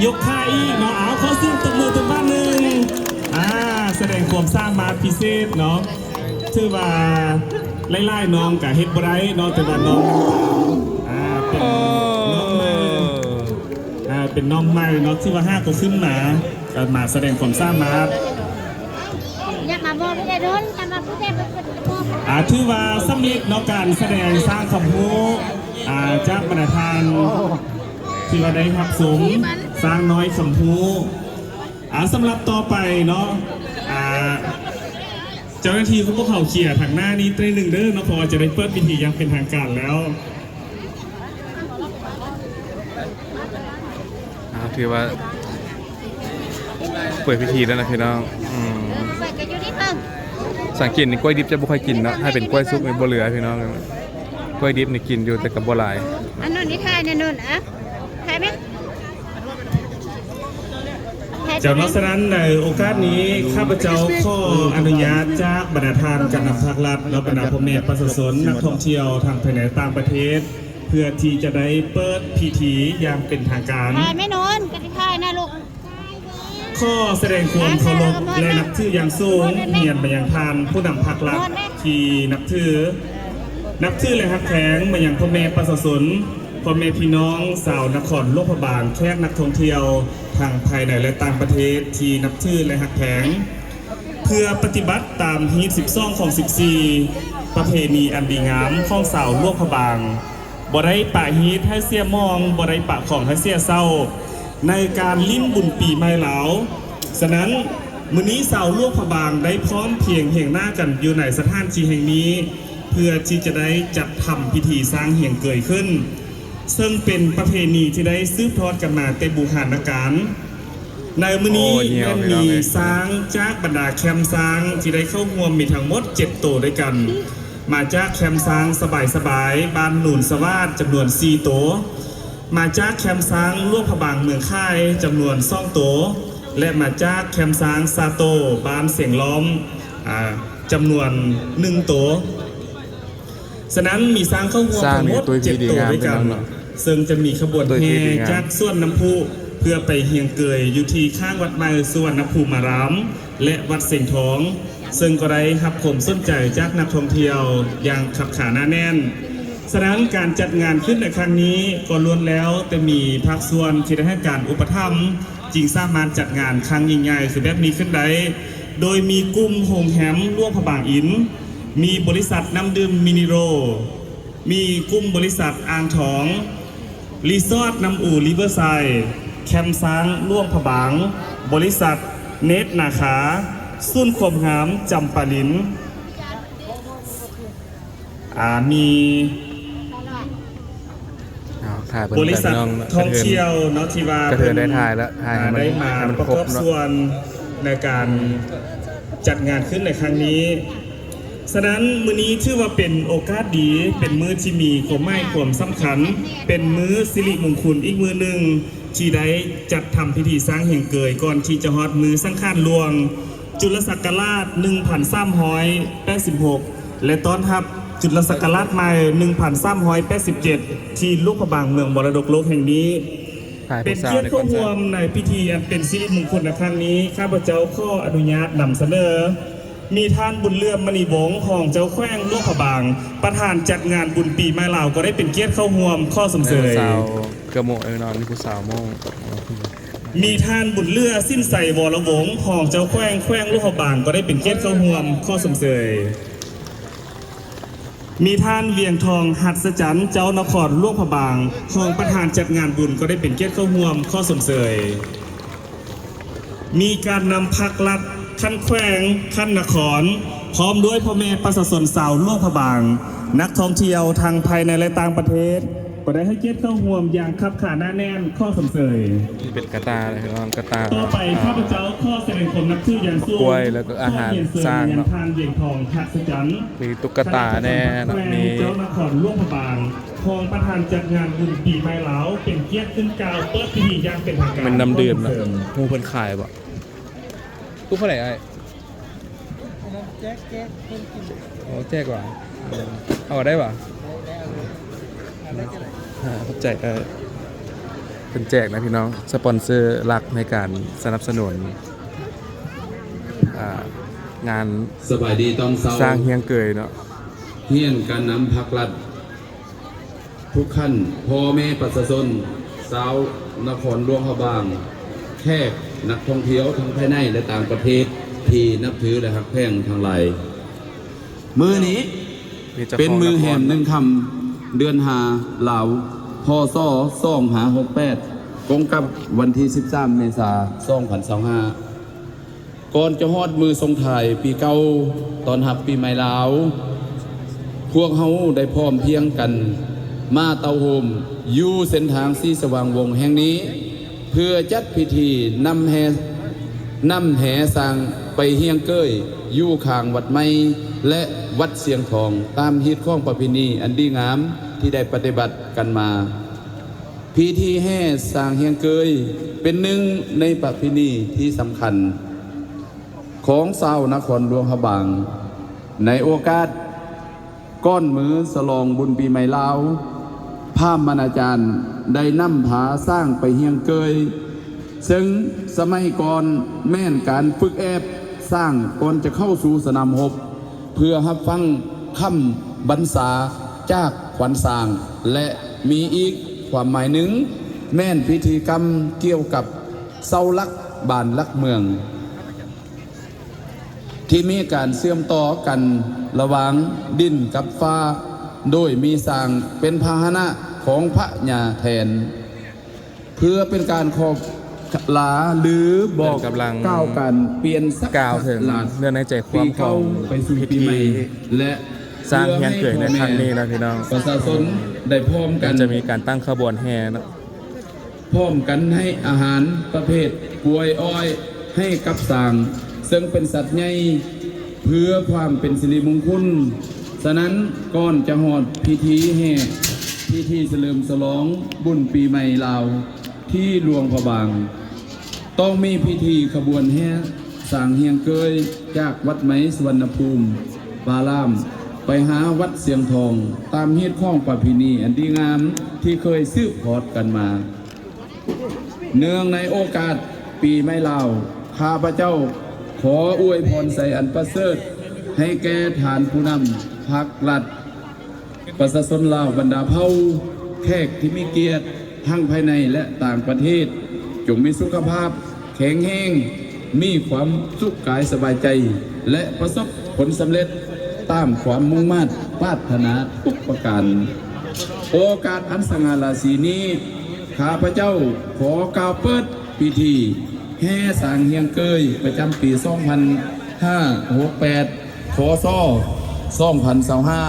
ຍົກຂາອີກເນາະ. ເອົາ ຂໍສຽງຕົບມືຕົວບາດໜຶ່ງ ອ່າ ສະແດງຄວາມສາມາດພິເສດເນາະ ຖືວ່າຫຼາຍໆນ້ອງກະເຮັດບໍ່ໄດ້ເນາະ ແຕ່ວ່ານ້ອງ ອ່າ ເປັນນ້ອງໃໝ່ ອ່າ ເປັນນ້ອງໃໝ່ເນາະ ຖືວ່າຫາກໍຂຶ້ນມາ ກໍມາສະແດງຄວາມສາມາດ ຢ່າມາມອງເດໂດນ ຢ່າມາຜູ້ແທ້ເພິ່ນບໍ່ ອ່າ ຖືວ່າສຳເລັດເນາະ ການສະແດງຊ້າງຄຳຮູ້ ອ່າ ຈາກບັນດາທ່ານທີ່ວ່າໄດ້ຮັບຊົມຊ້າງນ້ອຍຄຳຮູ້. ອ່າ ສຳລັບຕໍ່ໄປເນາະ ອ່າ ເຈົ້າໜ້າທີ່ຂອງພວກເຮົາເຄຍທາງໜ້ານີ້ໜ້ອຍໜຶ່ງເດີເນາະ ເພາະວ່າຈະໄດ້ເປີດພິທີຢ່າງເປັນທາງການແລ້ວ. ອ່າ ຖືວ່າເປີດພິທີແລ້ວນະພີ່ນ້ອງ. ອືມ ສັງເກດນີ້ກ້ວຍດິບຈະບໍ່ຄ່ອຍກິນເນາະ ຖ້າເປັນກ້ວຍສຸກນີ້ບໍ່ເຫຼືອພີ່ນ້ອງ. ກ້ວຍດິບນີ້ກິນຢູ່ແຕ່ກໍບໍ່ຫຼາຍ. ອັນນັ້ນນີ້ຖ່າຍແນ່ນອນ ອ່ະ ຖ່າຍໄໝ? ເຈົ້າເນາະ ສະນັ້ນໃນໂອກາດນີ້ ຂ້າພະເຈົ້າຂໍອະນຸຍາດຈາກບັນດາທ່ານການນຳພັກລັດ ແລະ ບັນດາພໍ່ແມ່ປະຊາຊົນ ນັກທ່ອງທ່ຽວທັງພາຍໃນຕ່າງປະເທດ ເພື່ອທີ່ຈະໄດ້ເປີດພິທີຢ່າງເປັນທາງການ. ຖ່າຍໄໝນອນ ກະຊິຖ່າຍນະລູກ. ຂໍສະແດງຄວາມເຄົາລົບ ແລະ ນັບຖືຢ່າງສູງ ຮຽນມາຍັງທ່ານຜູ້ນຳພັກລັດທີ່ນັບຖື ນັບຖື ແລະ ຮັກແພງ ມາຍັງພໍ່ແມ່ປະຊາຊົນ ພໍ່ແມ່ພີ່ນ້ອງຊາວນະຄອນຫຼວງພະບາງ ແຂກນັກທ່ອງທ່ຽວທັງພາຍໃນ ແລະ ຕ່າງປະເທດທີ່ນັບຖື ແລະ ຮັກແພງ. ເພື່ອປະຕິບັດຕາມຮີດສິບສອງຂອງສິບສີ່ ປະເພນີອັນດີງາມຂອງຊາວຫຼວງພະບາງ, ບໍ່ໄດ້ປະຮີດໃຫ້ເສຍໝອງ, ບໍ່ໄດ້ປະຂອງໃຫ້ເສຍເສົ້າ ໃນການຫຼິ້ນບຸນປີໃໝ່ລາວ. ສະນັ້ນ, ມື້ນີ້ຊາວຫຼວງພະບາງໄດ້ພ້ອມພຽງຮຽງໜ້າກັນຢູ່ໃນສະຖານທີ່ແຫ່ງນີ້ ເພື່ອທີ່ຈະໄດ້ຈັດທຳພິທີສ້າງຮຽງເກີຍຂຶ້ນ, ເຊິ່ງເປັນປະເພນີທີ່ໄດ້ສືບທອດກັນມາແຕ່ບູຮານນະການ. ໃນມື້ນີ້ ໂອ້ ແມ່ນມີ ພີ່ນ້ອງເອີຍ ຊ້າງຈາກບັນດາແຄມຊ້າງທີ່ໄດ້ເຂົ້າຮ່ວມມີທັງໝົດເຈັດໂຕດ້ວຍກັນ, ມາຈາກແຄມຊ້າງສະບາຍໆ ບ້ານໜູນສະຫວາດ ຈຳນວນສີ່ໂຕ, ມາຈາກແຄມຊ້າງຫຼວງພະບາງເມືອງຄ້າຍ ຈຳນວນສອງໂຕ ແລະ ມາຈາກແຄມຊ້າງຊາໂຕ ບ້ານຊຽງລ້ອມ ອາ ຈຳນວນໜຶ່ງໂຕ. ສະນັ້ນ ມີຊ້າງເຂົ້າຮ່ວມທັງໝົດເຈັດໂຕດ້ວຍກັນ, ເຊິ່ງຈະມີຂະບວນແຫ່ຈາກສວນນ້ຳພຸ ເພື່ອໄປຮຽງເກີຍຢູ່ທີ່ຂ້າງວັດໃໝ່ສຸວັນນະພູມາລາມ ແລະ ວັດຊຽງທອງ, ເຊິ່ງກໍໄດ້ຮັບຄວາມສົນໃຈຈາກນັກທ່ອງທ່ຽວຢ່າງຄັບຂາໜາແໜ້ນ. ສະນັ້ນ ການຈັດງານຂຶ້ນໃນຄັ້ງນີ້ ກໍລ້ວນແລ້ວແຕ່ມີພາກສ່ວນທີ່ໄດ້ໃຫ້ການອຸປະຖຳ ຈຶ່ງສາມາດຈັດງານຄັ້ງຍິ່ງໃຫຍ່ຄືແບບນີ້ຂຶ້ນໄດ້, ໂດຍມີກຸ່ມໂຮງແຮມຫຼວງພະບາງອິນ, ມີບໍລິສັດນ້ຳດື່ມມິນິໂຣ, ມີກຸ່ມບໍລິສັດອ່າງທອງ, ຣີສອດນ້ຳອູຣີເວີໄຊ, ແຄມຊ້າງຫຼວງພະບາງ, ບໍລິສັດເນດນາຄາ, ສູນຄວາມງາມຈຳປາລິນ, ອາ ມີ ອ້າວ ຖ່າຍເພິ່ນ ບໍລິສັດ ໄປ ພີ່ນ້ອງ ທ່ອງທ່ຽວເນາະ ທີ່ວ່າ ກະເທີນ ເພິ່ນ ໄດ້ຖ່າຍແລ້ວ ຖ່າຍໃຫ້ມັນ ໄດ້ມາ ໃຫ້ມັນ ປະກອບ ຄົບເນາະ ສ່ວນໃນການຈັດງານຂຶ້ນໃນຄັ້ງນີ້. ສະນັ້ນ ມື້ນີ້ຖືວ່າເປັນໂອກາດດີ, ເປັນມື້ທີ່ມີຄວາມໝາຍຄວາມສຳຄັນ, ເປັນມື້ສິລິມຸງຄຸນອີກມື້ໜຶ່ງ ທີ່ໄດ້ຈັດທຳພິທີສ້າງຮຽງເກີຍ ກ່ອນທີ່ຈະຮອດມື້ສັງຂານຫຼວງ ຈຸລະສັກກະລາດໜຶ່ງພັນສາມຮ້ອຍແປດສິບຫົກ ແລະ ຕ້ອນຮັບຈຸລະສັກກະລາດໃໝ່ໜຶ່ງພັນສາມຮ້ອຍແປດສິບເຈັດ ທີ່ຫຼວງພະບາງເມືອງມໍລະດົກໂລກແຫ່ງນີ້. ເປັນກຽດເຂົ້າຮ່ວມໃນພິທີອັນເປັນສິລິມຸງຄຸນໃນຄັ້ງນີ້, ຂ້າພະເຈົ້າຂໍອະນຸຍາດນຳສະເໜີ ມີທ່ານ ບຸນເຫຼືອມ ມະນີວົງ ຮອງເຈົ້າແຂວງຫຼວງພະບາງ, ປະທານຈັດງານບຸນປີໃໝ່ລາວ ກໍໄດ້ເປັນກຽດເຂົ້າຮ່ວມ, ຂໍຊົມເຊີຍ. ເອີ ສາວເກືອບໂມງ ເອີ ນອນ ຜູ້ສາວໂມງ. ມີທ່ານ ບຸນເຫຼືອ ສິນໄຊ ວໍລະວົງ ຮອງເຈົ້າແຂວງ ແຂວງຫຼວງພະບາງ ກໍໄດ້ເປັນກຽດເຂົ້າຮ່ວມ, ຂໍຊົມເຊີຍ. ມີທ່ານ ວຽງທອງ ຫັດສະຈັນ ເຈົ້ານະຄອນຫຼວງພະບາງ ຮອງປະທານຈັດງານບຸນ ກໍໄດ້ເປັນກຽດເຂົ້າຮ່ວມ, ຂໍຊົມເຊີຍ. ມີການນຳພັກລັດຂັ້ນແຂວງ, ຂັ້ນນະຄອນ ພ້ອມດ້ວຍພໍ່ແມ່ປະຊາຊົນຊາວຫຼວງພະບາງ, ນັກທ່ອງທ່ຽວທັງພາຍໃນ ແລະ ຕ່າງປະເທດ ກໍໄດ້ໃຫ້ກຽດເຂົ້າຮ່ວມຢ່າງຄັບຂາໜາແໜ້ນ, ຂໍຊົມເຊີຍ. ເປັນກະຕ່າເລີຍ ພີ່ນ້ອງ ກະຕ່າ. ຕໍ່ໄປ ອ່າ ຂ້າພະເຈົ້າຂໍສະແດງຄວາມນັບຖືຢ່າງສູງ ກລ້ວຍ ແລ້ວກໍອາຫານຊ້າງເນາະ. ຂໍຮຽນເຊີນມາຍັງທ່ານ ວຽງທອງ ຫັດສະຈັນ ມີຕຸກກະຕ່າແນ່ເນາະ ຄະນະປະຈຳແຂວງ ມີ ເຈົ້ານະຄອນຫຼວງພະບາງ ຮອງປະທານຈັດງານບຸນປີໃໝ່ລາວ ເປັນກຽດຂຶ້ນກ່າວເປີດພິທີຢ່າງເປັນທາງການ. ແມ່ນນ້ຳດື່ມເນາະ. ຮູ້ເພິ່ນຂາຍບໍ່? ຕຸກເທົ່າໃດອ້າຍ? ອັນນັ້ນແຈກ ແຈກເພິ່ນກິນ. ໂອ້ ແຈກຫວາ? ເອີ ເອົາໄດ້ຫວາ? ໄດ້ ເອົາເລີຍ. ອ່າ ຂອບໃຈ. ເອີ ເພິ່ນແຈກນະພີ່ນ້ອງ, ສະປອນເຊີຫຼັກໃນການສະໜັບສະໜູນ ອ່າ ງານ ສະບາຍດີຕອນເຊົ້າ ສ້າງຮຽງເກີຍເນາະ. ຮຽນການນຳພັກລັດ ທຸກຂັ້ນ, ພໍ່ແມ່ປະຊາຊົນຊາວນະຄອນຫຼວງພະບາງ, ແຂກ, ນັກທ່ອງທ່ຽວທັງພາຍໃນ ແລະ ຕ່າງປະເທດທີ່ນັບຖື ແລະ ຮັກແພງທັງຫຼາຍ, ມື້ນີ້ເປັນມື້ແຮມໜຶ່ງຄ່ຳ ເດືອນຫ້າ ລາວ ພ.ສ. ສອງຫ້າຫົກແປດ ກົງກັບວັນທີສິບສາມ ເມສາ ສອງພັນຊາວຫ້າ. ກ່ອນຈະຮອດມື້ສົ່ງທ້າຍປີເກົ່າ ຕ້ອນຮັບປີໃໝ່ລາວ, ພວກເຮົາໄດ້ພ້ອມພຽງກັນມາເຕົ້າໂຮມຢູ່ເສັ້ນທາງສີສະຫວ່າງວົງແຫ່ງນີ້ ເພື່ອຈັດພິທີນຳແຫ່, ນຳແຫ່ຊ້າງໄປຮຽງເກີຍຢູ່ຂ້າງວັດໃໝ່ ແລະ ວັດຊຽງທອງ ຕາມຮີດຄອງປະເພນີອັນດີງາມທີ່ໄດ້ປະຕິບັດກັນມາ. ພິທີແຫ່ຊ້າງຮຽງເກີຍ ເປັນໜຶ່ງໃນປະເພນີທີ່ສຳຄັນຂອງຊາວນະຄອນຫຼວງພະບາງ. ໃນໂອກາດກ່ອນມື້ສະຫຼອງບຸນປີໃໝ່ລາວ, ພາມມະນາຈານໄດ້ນຳພາຊ້າງໄປຮຽງເກີຍ, ເຊິ່ງສະໄໝກ່ອນແມ່ນການຝຶກແອບຊ້າງກ່ອນຈະເຂົ້າສູ່ສະໜາມຮົບ ເພື່ອຮັບຟັງຄຳບັນຊາຈາກຂວັນຊ້າງ ແລະ ມີອີກຄວາມໝາຍໜຶ່ງ ແມ່ນພິທີກຳກ່ຽວກັບເສົາຫຼັກບ້ານຫຼັກເມືອງ. ທີ່ມີການເຊື່ອມຕໍ່ກັນລະຫວ່າງດິນກັບຟ້າ ໂດຍມີຊ້າງເປັນພາຫະນະຂອງພະຍາແທນ ເພື່ອເປັນການຂໍລາ ຫຼື ບອກກ່າວການປ່ຽນສັກລາຊ ເນື່ອງໃນໃຈຄວາມຂອງພິທີ ແລະ ສ້າງເຮືອນເກີຍໃນຄັ້ງນີ້ນະພີ່ນ້ອງ ປະຊາຊົນໄດ້ພ້ອມກັນ ຈະມີການຕັ້ງຂະບວນແຫ່ເນາະ ພ້ອມກັນໃຫ້ອາຫານປະເພດກ້ວຍອ້ອຍໃຫ້ກັບຊ້າງ ເຊິ່ງເປັນສັດໃຫຍ່ ເພື່ອຄວາມເປັນສິລິມຸງຄຸນ. ສະນັ້ນ, ກ່ອນຈະຮອດພິທີແຫ່ ພິທີສະເຫຼີມສະຫຼອງບຸນປີໃໝ່ລາວທີ່ຫຼວງພະບາງ, ຕ້ອງມີພິທີຂະບວນແຫ່ຊ້າງຮຽງເກີຍ ຈາກວັດໃໝ່ສຸວັນນະພູມ ວາລາມ ໄປຫາວັດຊຽງທອງ ຕາມຮີດຄອງປະເພນີອັນດີງາມທີ່ເຄີຍສືບທອດກັນມາ. ເນື່ອງໃນໂອກາດປີໃໝ່ລາວ, ຂ້າພະເຈົ້າຂໍອວຍພອນໄຊອັນປະເສີດໃຫ້ແກ່ທ່ານຜູ້ນຳພັກລັດ, ປະຊາຊົນລາວບັນດາເຜົ່າ, ແຂກທີ່ມີກຽດທັງພາຍໃນ ແລະ ຕ່າງປະເທດ, ຈົ່ງມີສຸຂະພາບແຂງແຮງ, ມີຄວາມສຸກກາຍສະບາຍໃຈ ແລະ ປະສົບຜົນສຳເລັດຕາມຄວາມມຸ່ງມາດປາດຖະໜາທຸກປະການ. ໂອກາດອັນສະຫງ່າລາສີນີ້, ຂ້າພະເຈົ້າຂໍກ່າວເປີດພິທີແຫ່ຊ້າງຮຽງເກີຍ ປະຈຳປີສອງພັນຫ້າຮ້ອຍຫົກສິບແປດ ຄ.ສ. ສອງພັນຊາວຫ້າ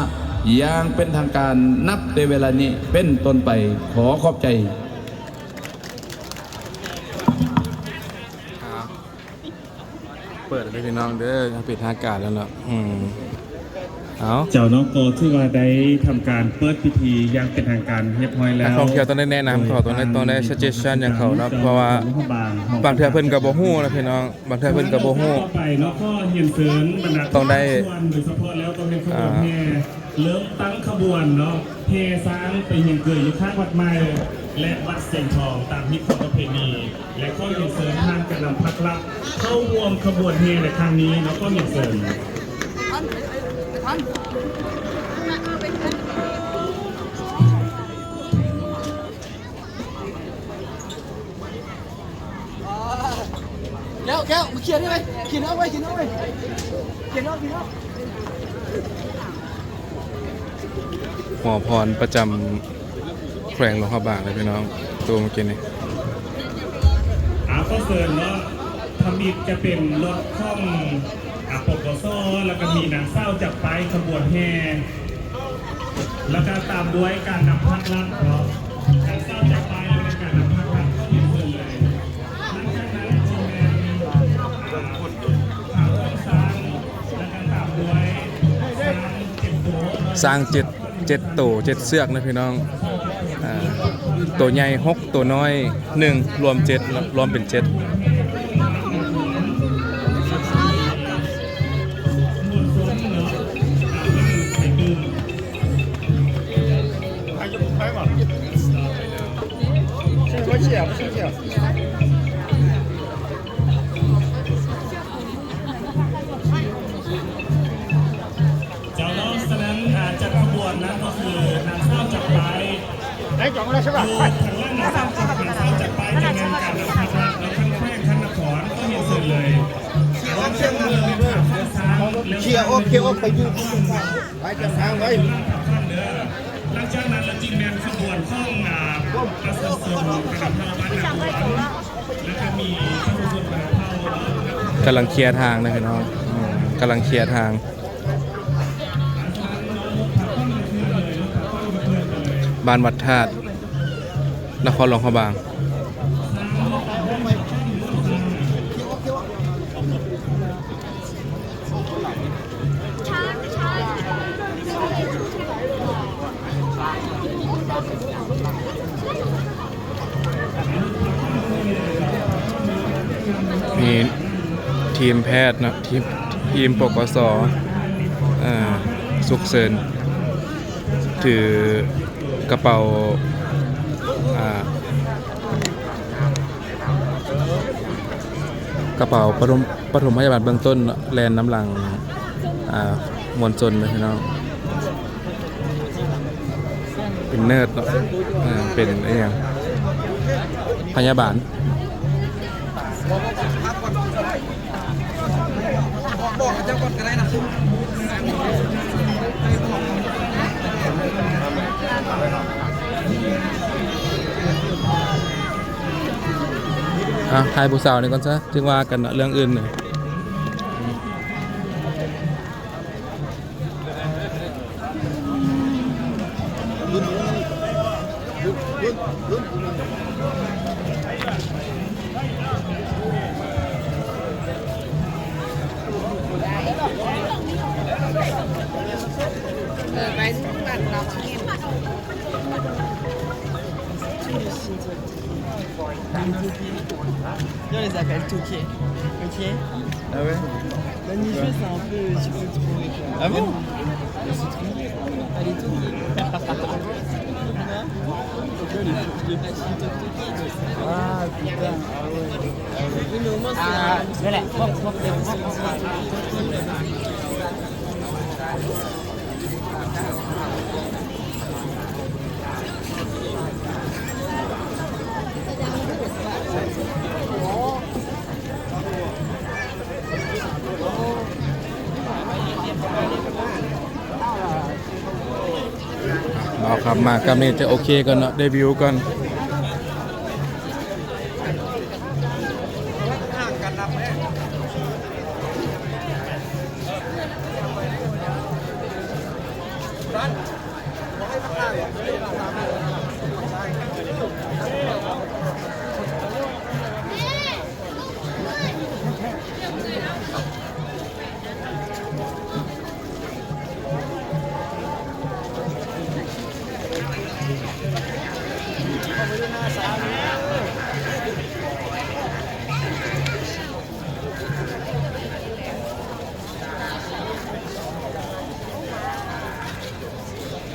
ຢ່າງເປັນທາງການ ນັບແຕ່ເວລານີ້ເປັນຕົ້ນໄປ. ຂໍຂອບໃຈ. ເປີດເລີຍພີ່ນ້ອງເດີ ເປັນທາງການແລ້ວເນາະ. ອືມ ເອົາ ເຈົ້າເນາະ ກໍຖືວ່າໄດ້ທຳການເປີດພິທີຢ່າງເປັນທາງການຮຽບຮ້ອຍແລ້ວ. ນັກທ່ອງທ່ຽວຕ້ອງໄດ້ແນະນຳເຂົາ ຕ້ອງໄດ້ ຕ້ອງໄດ້ suggestion ຫຍັງເຂົາເນາະ ເພາະວ່າບາງເທື່ອເພິ່ນກໍບໍ່ຮູ້ນະພີ່ນ້ອງ ບາງເທື່ອເພິ່ນກໍບໍ່ຮູ້. ຕໍ່ໄປເນາະ ກໍຮຽນເຊີນບັນດາ ຕ້ອງໄດ້ ໂດຍສະເພາະແລ້ວຕ້ອງເຮັດຂະບວນແຫ່ ອ່າ ເລີ່ມຕັ້ງຂະບວນເນາະ ແຫ່ຊ້າງໄປຮຽງເກີຍຢູ່ຂ້າງວັດໃໝ່ ແລະ ວັດຊຽງທອງ ຕາມຮີດຄອງປະເພນີ ແລະ ຂໍຮຽນເຊີນທ່ານການນຳພັກລັດເຂົ້າຮ່ວມຂະບວນແຫ່ໃນຄັ້ງນີ້ເນາະ ຂໍຮຽນເຊີນ. ແກ້ວ ແກ້ວ ມາເຂຍນີ້ໄວ້ ເຂຍນີ້ອອກໄວ້ ເຂຍນີ້ອອກໄວ້ ເຂຍນີ້ອອກ ເຂຍນີ້ອອກ. ຫໍພອນປະຈຳແຂວງຫຼວງພະບາງເລີຍພີ່ນ້ອງ ໂຕເມື່ອກີ້ນີ້. ອ່າ ຂໍເຊີນເນາະ ທຳອິດຈະເປັນລົດຂອງ ອ່າ ປກສ ແລ້ວກໍມີນາງສາວຈັບປ້າຍຂະບວນແຫ່ ແລ້ວກໍຕາມດ້ວຍການນຳພາກລັດເນາະ ການເຊົ້າຈາກປ້າຍ ແລ້ວກໍການນຳພາກລັດເຂົ້າຮຽນເຊີນເລີຍ. ຫຼັງຈາກນັ້ນຈະແມ່ນ ອ່າ ຂາຂອງຊ້າງ ແລ້ວກໍຕາມດ້ວຍຊ້າງເຈັດໂຕ ຊ້າງເຈັດ ເຈັດໂຕ ເຈັດເຊືອກນະພີ່ນ້ອງ. ອ່າ ໂຕໃຫຍ່ຫົກ ໂຕນ້ອຍໜຶ່ງ ລວມເຈັດເນາະ ລວມເປັນເຈັດ. ເຈົ້າເນາະ ສະນັ້ນ ອ່າ ຈັດຂະບວນນະ ກໍຄືນາງສາວຈັບປ້າຍ ໄດ້ຈອງແລ້ວໃຊ່ປະ? ຢູ່ທາງຫຼັງນາງສາວຈັບ ນາງສາວຈັບປ້າຍຈະແມ່ນການນຳພາກລັດ ທັງແຂວງ ທັງນະຄອນ ກໍຮຽນເຊີນເລີຍ. ເຄີຍອອກ ເຄີຍອອກໄປຢູ່ ໄປຈັດທາງໄວ້. ຫຼັງຈາກນັ້ນລະຈຶ່ງແມ່ນຂະບວນຂອງ ອ່າ ປະຊາຊົນ ກຳລັງເຄີຍທາງນະພີ່ນ້ອງ ອືມ ກຳລັງເຄຍທາງ ບ້ານວັດທາດ ນະຄອນຫຼວງພະບາງ. ມີທີມແພດເນາະ ທີມ ທີມ ປກສ ເອີ ສຸກເສີນ ຖືກະເປົາ ອ່າ ກະເປົາປະຖົມ ປະຖົມພະຍາບານເບື້ອງຕົ້ນເນາະ ແລ່ນນຳຫຼັງ ອ່າ ມວນຊົນເນາະພີ່ນ້ອງ. ເປັນເນີດເນາະ ເປັນອີ່ຫຍັງ ພະຍາບານ. ບອກເຂົາເຈົ້າກ່ອນກໍໄດ້ນະ. ອ່ະ ຖ່າຍຜູ້ສາວນີ້ກ່ອນຊະ ຈຶ່ງວ່າກັນເນາະ ເລື່ອງອື່ນ. Viens, on les appelle Toké. Ok ? Ah ouais ? Bonne nuit. C'est un peu, tu peux trouver quoi. Ah bon ? Le citron ? Elle est toquée. Ah putain. Ah ouais. Oui, mais au moins, c'est un... ເອົາ ຂັບມາກັບນີ້ຈະໂອເຄກ່ອນເນາະ ໄດ້ວິວກ່ອນ.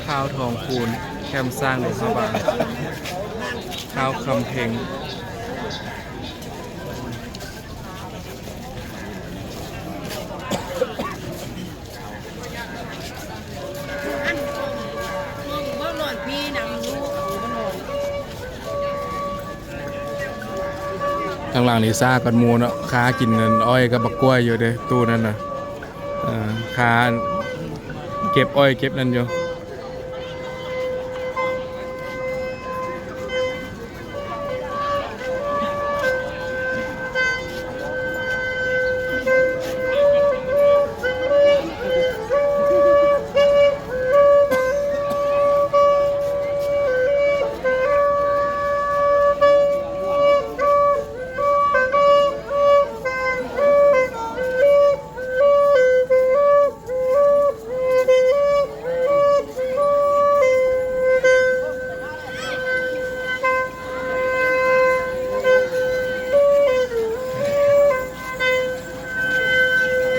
ທ້າວທອງຄູນ ແຄມຊ້າງຫຼວງພະບາງ, ທ້າວຄຳເພັງ. ທາງຫຼັງນີ້ຊາກັນໝູ່ເນາະ, ຄາກິນອັນອ້ອຍກັບບັກກ້ວຍຢູ່ເດ້ ຕູ້ນັ້ນນະ. ເອີ ຄາເກັບອ້ອຍເກັບນັ້ນຢູ່.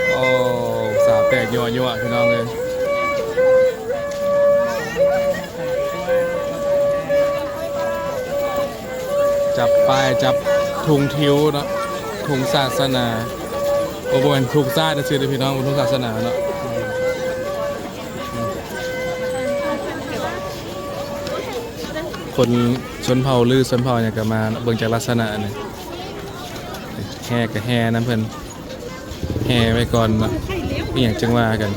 ໂອ້ ສາວແຕກຍົວໆ ພີ່ນ້ອງເອີຍ. ຈັບປ້າຍ ຈັບທຸງທິວເນາະ ທຸງສາສະໜາ. ໂອ້ ບໍ່ແມ່ນທຸງຊາດຊື່ເດ້ພີ່ນ້ອງ, ທຸງສາສະໜາເນາະ. ຄົນຊົນເຜົ່າລື ຊົນເຜົ່າຫຍັງກໍມາເນາະ, ເບິ່ງຈາກລັກສະນະນີ້. ແຫ່ກໍແຫ່ນຳເພິ່ນ ແຫ່ໄວ້ກ່ອນເນາະ ອີ່ຫຍັງຈຶ່ງວ່າກັນ.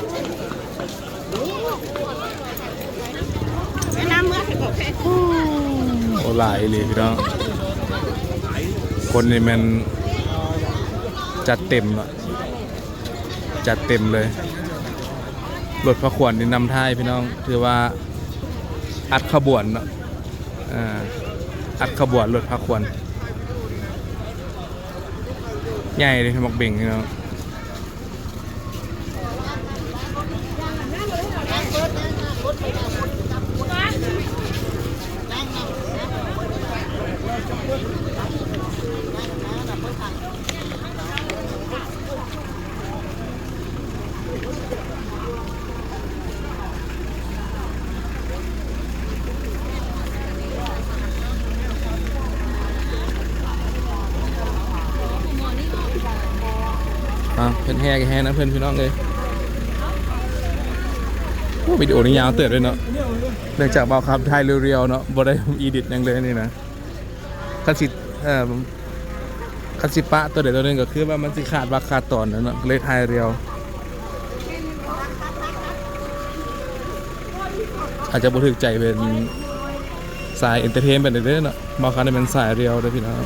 ໂອ້ ຫຼາຍອີ່ຫຼີພີ່ນ້ອງ, ຄົນນີ້ແມ່ນຈັດເຕັມເນາະ ຈັດເຕັມເລີຍ. ລົດພະຂວັນນີ້ນຳທ້າຍພີ່ນ້ອງ, ຖືວ່າອັດຂະບວນເນາະ. ເອີ ອັດຂະບວນລົດພະຂວັນ ໃຫຍ່ເດ້ ໝາກເບັງພີ່ນ້ອງ. ອ່າ ເພິ່ນແຫ່ກໍແຫ່ນຳເພິ່ນພີ່ນ້ອງເອີຍ. ໂອ້ ວິດີໂອນີ້ຍາວເຕີບເລີຍເນາະ, ເນື່ອງຈາກບ່າວຄຳຖ່າຍລຽວໆເນາະ, ບໍ່ໄດ້ອີດິດຫຍັງເລີຍນີ້ນະ. ຄັນຊິ ເອີ ຄັນຊິປະຕົວໃດຕົວໜຶ່ງກໍຄືວ່າມັນຊິຂາດວັກຂາດຕອນແລ້ວເນາະ, ເລີຍຖ່າຍລຽວ. ອາດຈະບໍ່ຖືກໃຈເປັນສາຍເອັນເຕີເທນປານໃດເດີເນາະ, ບ່າວຄັນນີ້ແມ່ນສາຍລຽວເດີພີ່ນ້ອງ.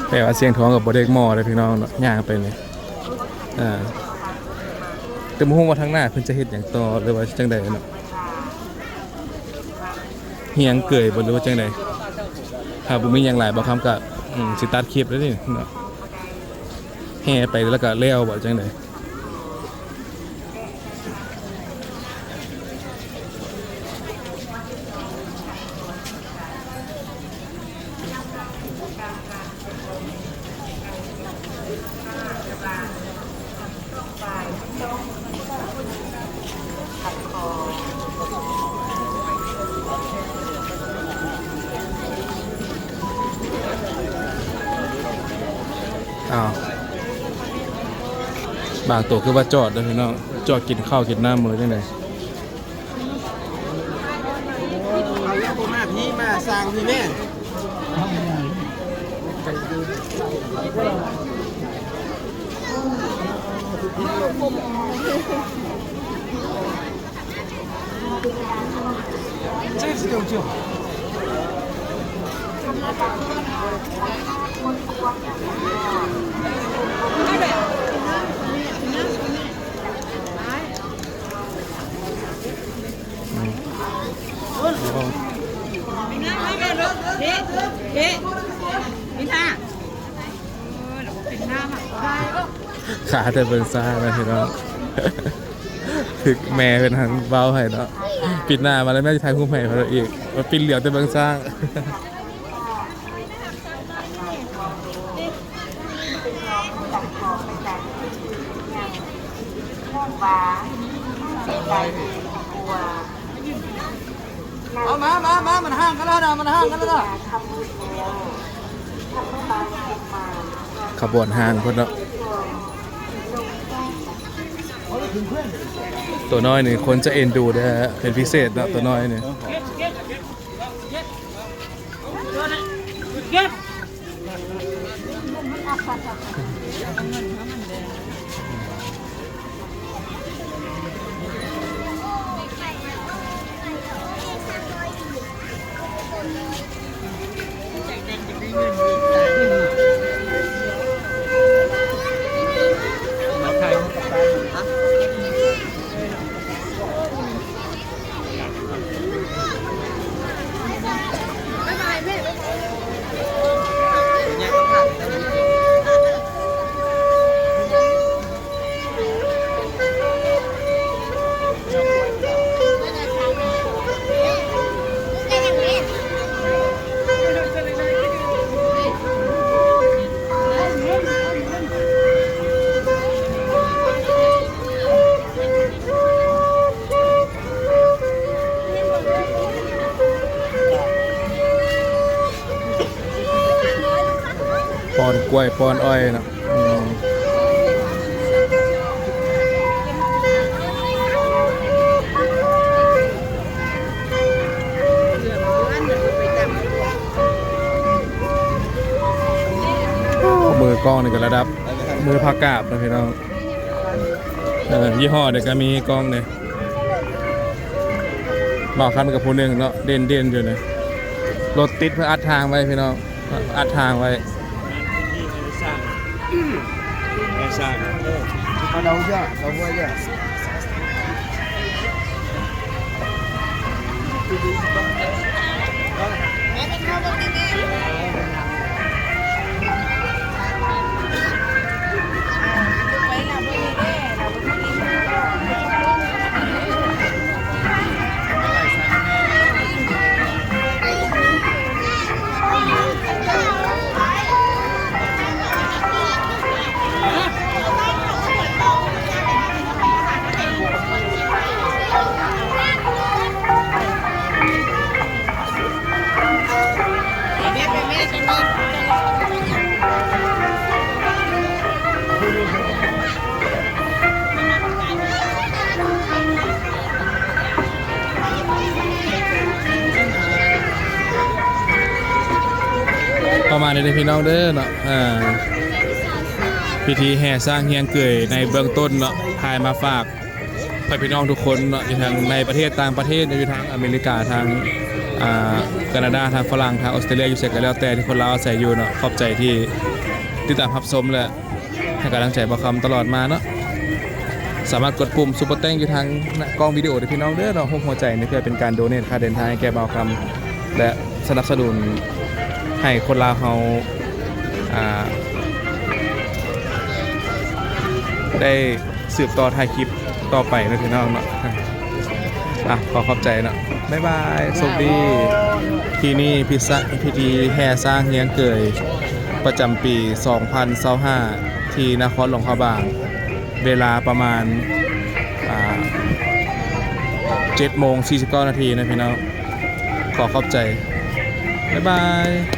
ແຕ່ວ່າຊຽງທອງກໍບໍ່ໄດ້ເໝາະເດ້ພີ່ນ້ອງເນາະ, ຍ່າງໄປນີ້ ອ່າ ແຕ່ບໍ່ຮູ້ວ່າທາງໜ້າເພິ່ນຈະເຮັດຫຍັງຕໍ່ ຫຼືວ່າຈັ່ງໃດເນາະ, ຮຽງເກີຍບໍ່ ຫຼືວ່າຈັ່ງໃດ. ຖ້າບໍ່ມີຫຍັງຫຼາຍ ບ່າວຄຳກໍ ອືມ ຊິຕັດຄລິບແລ້ວນີ້ເນາະ, ແຫ່ໄປແລ້ວກໍແລ້ວບໍ່ ຈັ່ງໃດ. ອ້າວ ບາງໂຕຄືວ່າຈອດເດີພີ່ນ້ອງ, ຈອດກິນເຂົ້າກິນນ້ຳ ຫຼືຈັ່ງໃດ? ເອົາ ບໍ່ມາພີ້ ມາສ້າງພີ້ແມ່. ຂາແຕ່ເບິ່ງຊ້ານະພີ່ນ້ອງ, ຖືກແມ່ເພິ່ນຫັ້ນເວົ້າໃຫ້ເນາະ, ປິດໜ້າມາແລ້ວແມ່ຊິຖ່າຍຮູບໃຫ້ເພິ່ນອີກ, ມາປິ່ນຫຼຽວແຕ່ເບິ່ງຊ້ານ. ເອົາມາ ມາ ມາ ມັນຫ່າງກັນແລ້ວນະ ມັນຫ່າງກັນແລ້ວນະ. ຂະບວນຫ່າງພຸ້ນເນາະ. ຕົວນ້ອຍນີ້ຄົນຈະເອັນດູເດີ ເປັນພິເສດເນາະ ຕົວນ້ອຍນີ້. ປ້ອນກ້ວຍປ້ອນອ້ອຍເນາະ. ອືມ ໂອ້ ມືກ້ອງນີ້ກໍລະດັບມືພະກາບນະພີ່ນ້ອງ. ເອີ ຍີ່ຫໍ້ນີ້ກໍມີກ້ອງນີ້. ບ່າວຄັນກັບຜູ້ໜຶ່ງເນາະ ເດັ່ນໆຢູ່ນີ້. ລົດຕິດ ເພິ່ນອັດທາງໄວ້ພີ່ນ້ອງ ອັດທາງໄວ້. ອັນນີ້ເດີພີ່ນ້ອງເດີເນາະ ອ່າ ພິທີແຫ່ຊ້າງຮຽງເກີຍໃນເບື້ອງຕົ້ນເນາະ ຖ່າຍມາຝາກ ໃຫ້ພີ່ນ້ອງທຸກຄົນເນາະ ຢູ່ທັງໃນປະເທດ ຕ່າງປະເທດ ຢູ່ທາງອາເມລິກາ ທາງ ອ່າ ການາດາ ທາງຝຣັ່ງ ທາງອອສເຕຣເລຍ ຢູ່ໃສກໍແລ້ວແຕ່ທີ່ຄົນລາວອາໄສຢູ່ເນາະ. ຂອບໃຈທີ່ຕິດຕາມຮັບຊົມ ແລະ ໃຫ້ກຳລັງໃຈບ່າວຄຳຕະຫຼອດມາເນາະ. ສາມາດກົດປຸ່ມຊຸບເປີແຕັງຢູ່ທາງກ້ອງວິດີໂອເດີພີ່ນ້ອງເດີເນາະ ຮູບຫົວໃຈນີ້ ເພື່ອເປັນການໂດເນດຄ່າເດີນທາງໃຫ້ແກ່ບ່າວຄຳ ແລະ ສະໜັບສະໜູນໃຫ້ຄົນລາວເຮົາ ອ່າ ໄດ້ ສືບຕໍ່ຖ່າຍຄລິບຕໍ່ໄປເນາະພີ່ນ້ອງເນາະ. ອ່ະ ຂໍຂອບໃຈເນາະ ບາຍບາຍ ໂຊກດີ. ທີ່ນີ້ພິຊະ ພິທີແຫ່ຊ້າງຮຽງເກີຍປະຈຳປີສອງພັນຊາວຫ້າ ທີ່ນະຄອນຫຼວງພະບາງ ເວລາປະມານ ອ່າ ເຈັດໂມງສີ່ສິບເກົ້ານາທີນະພີ່ນ້ອງ. ຂໍຂອບໃຈ ບາຍບາຍ.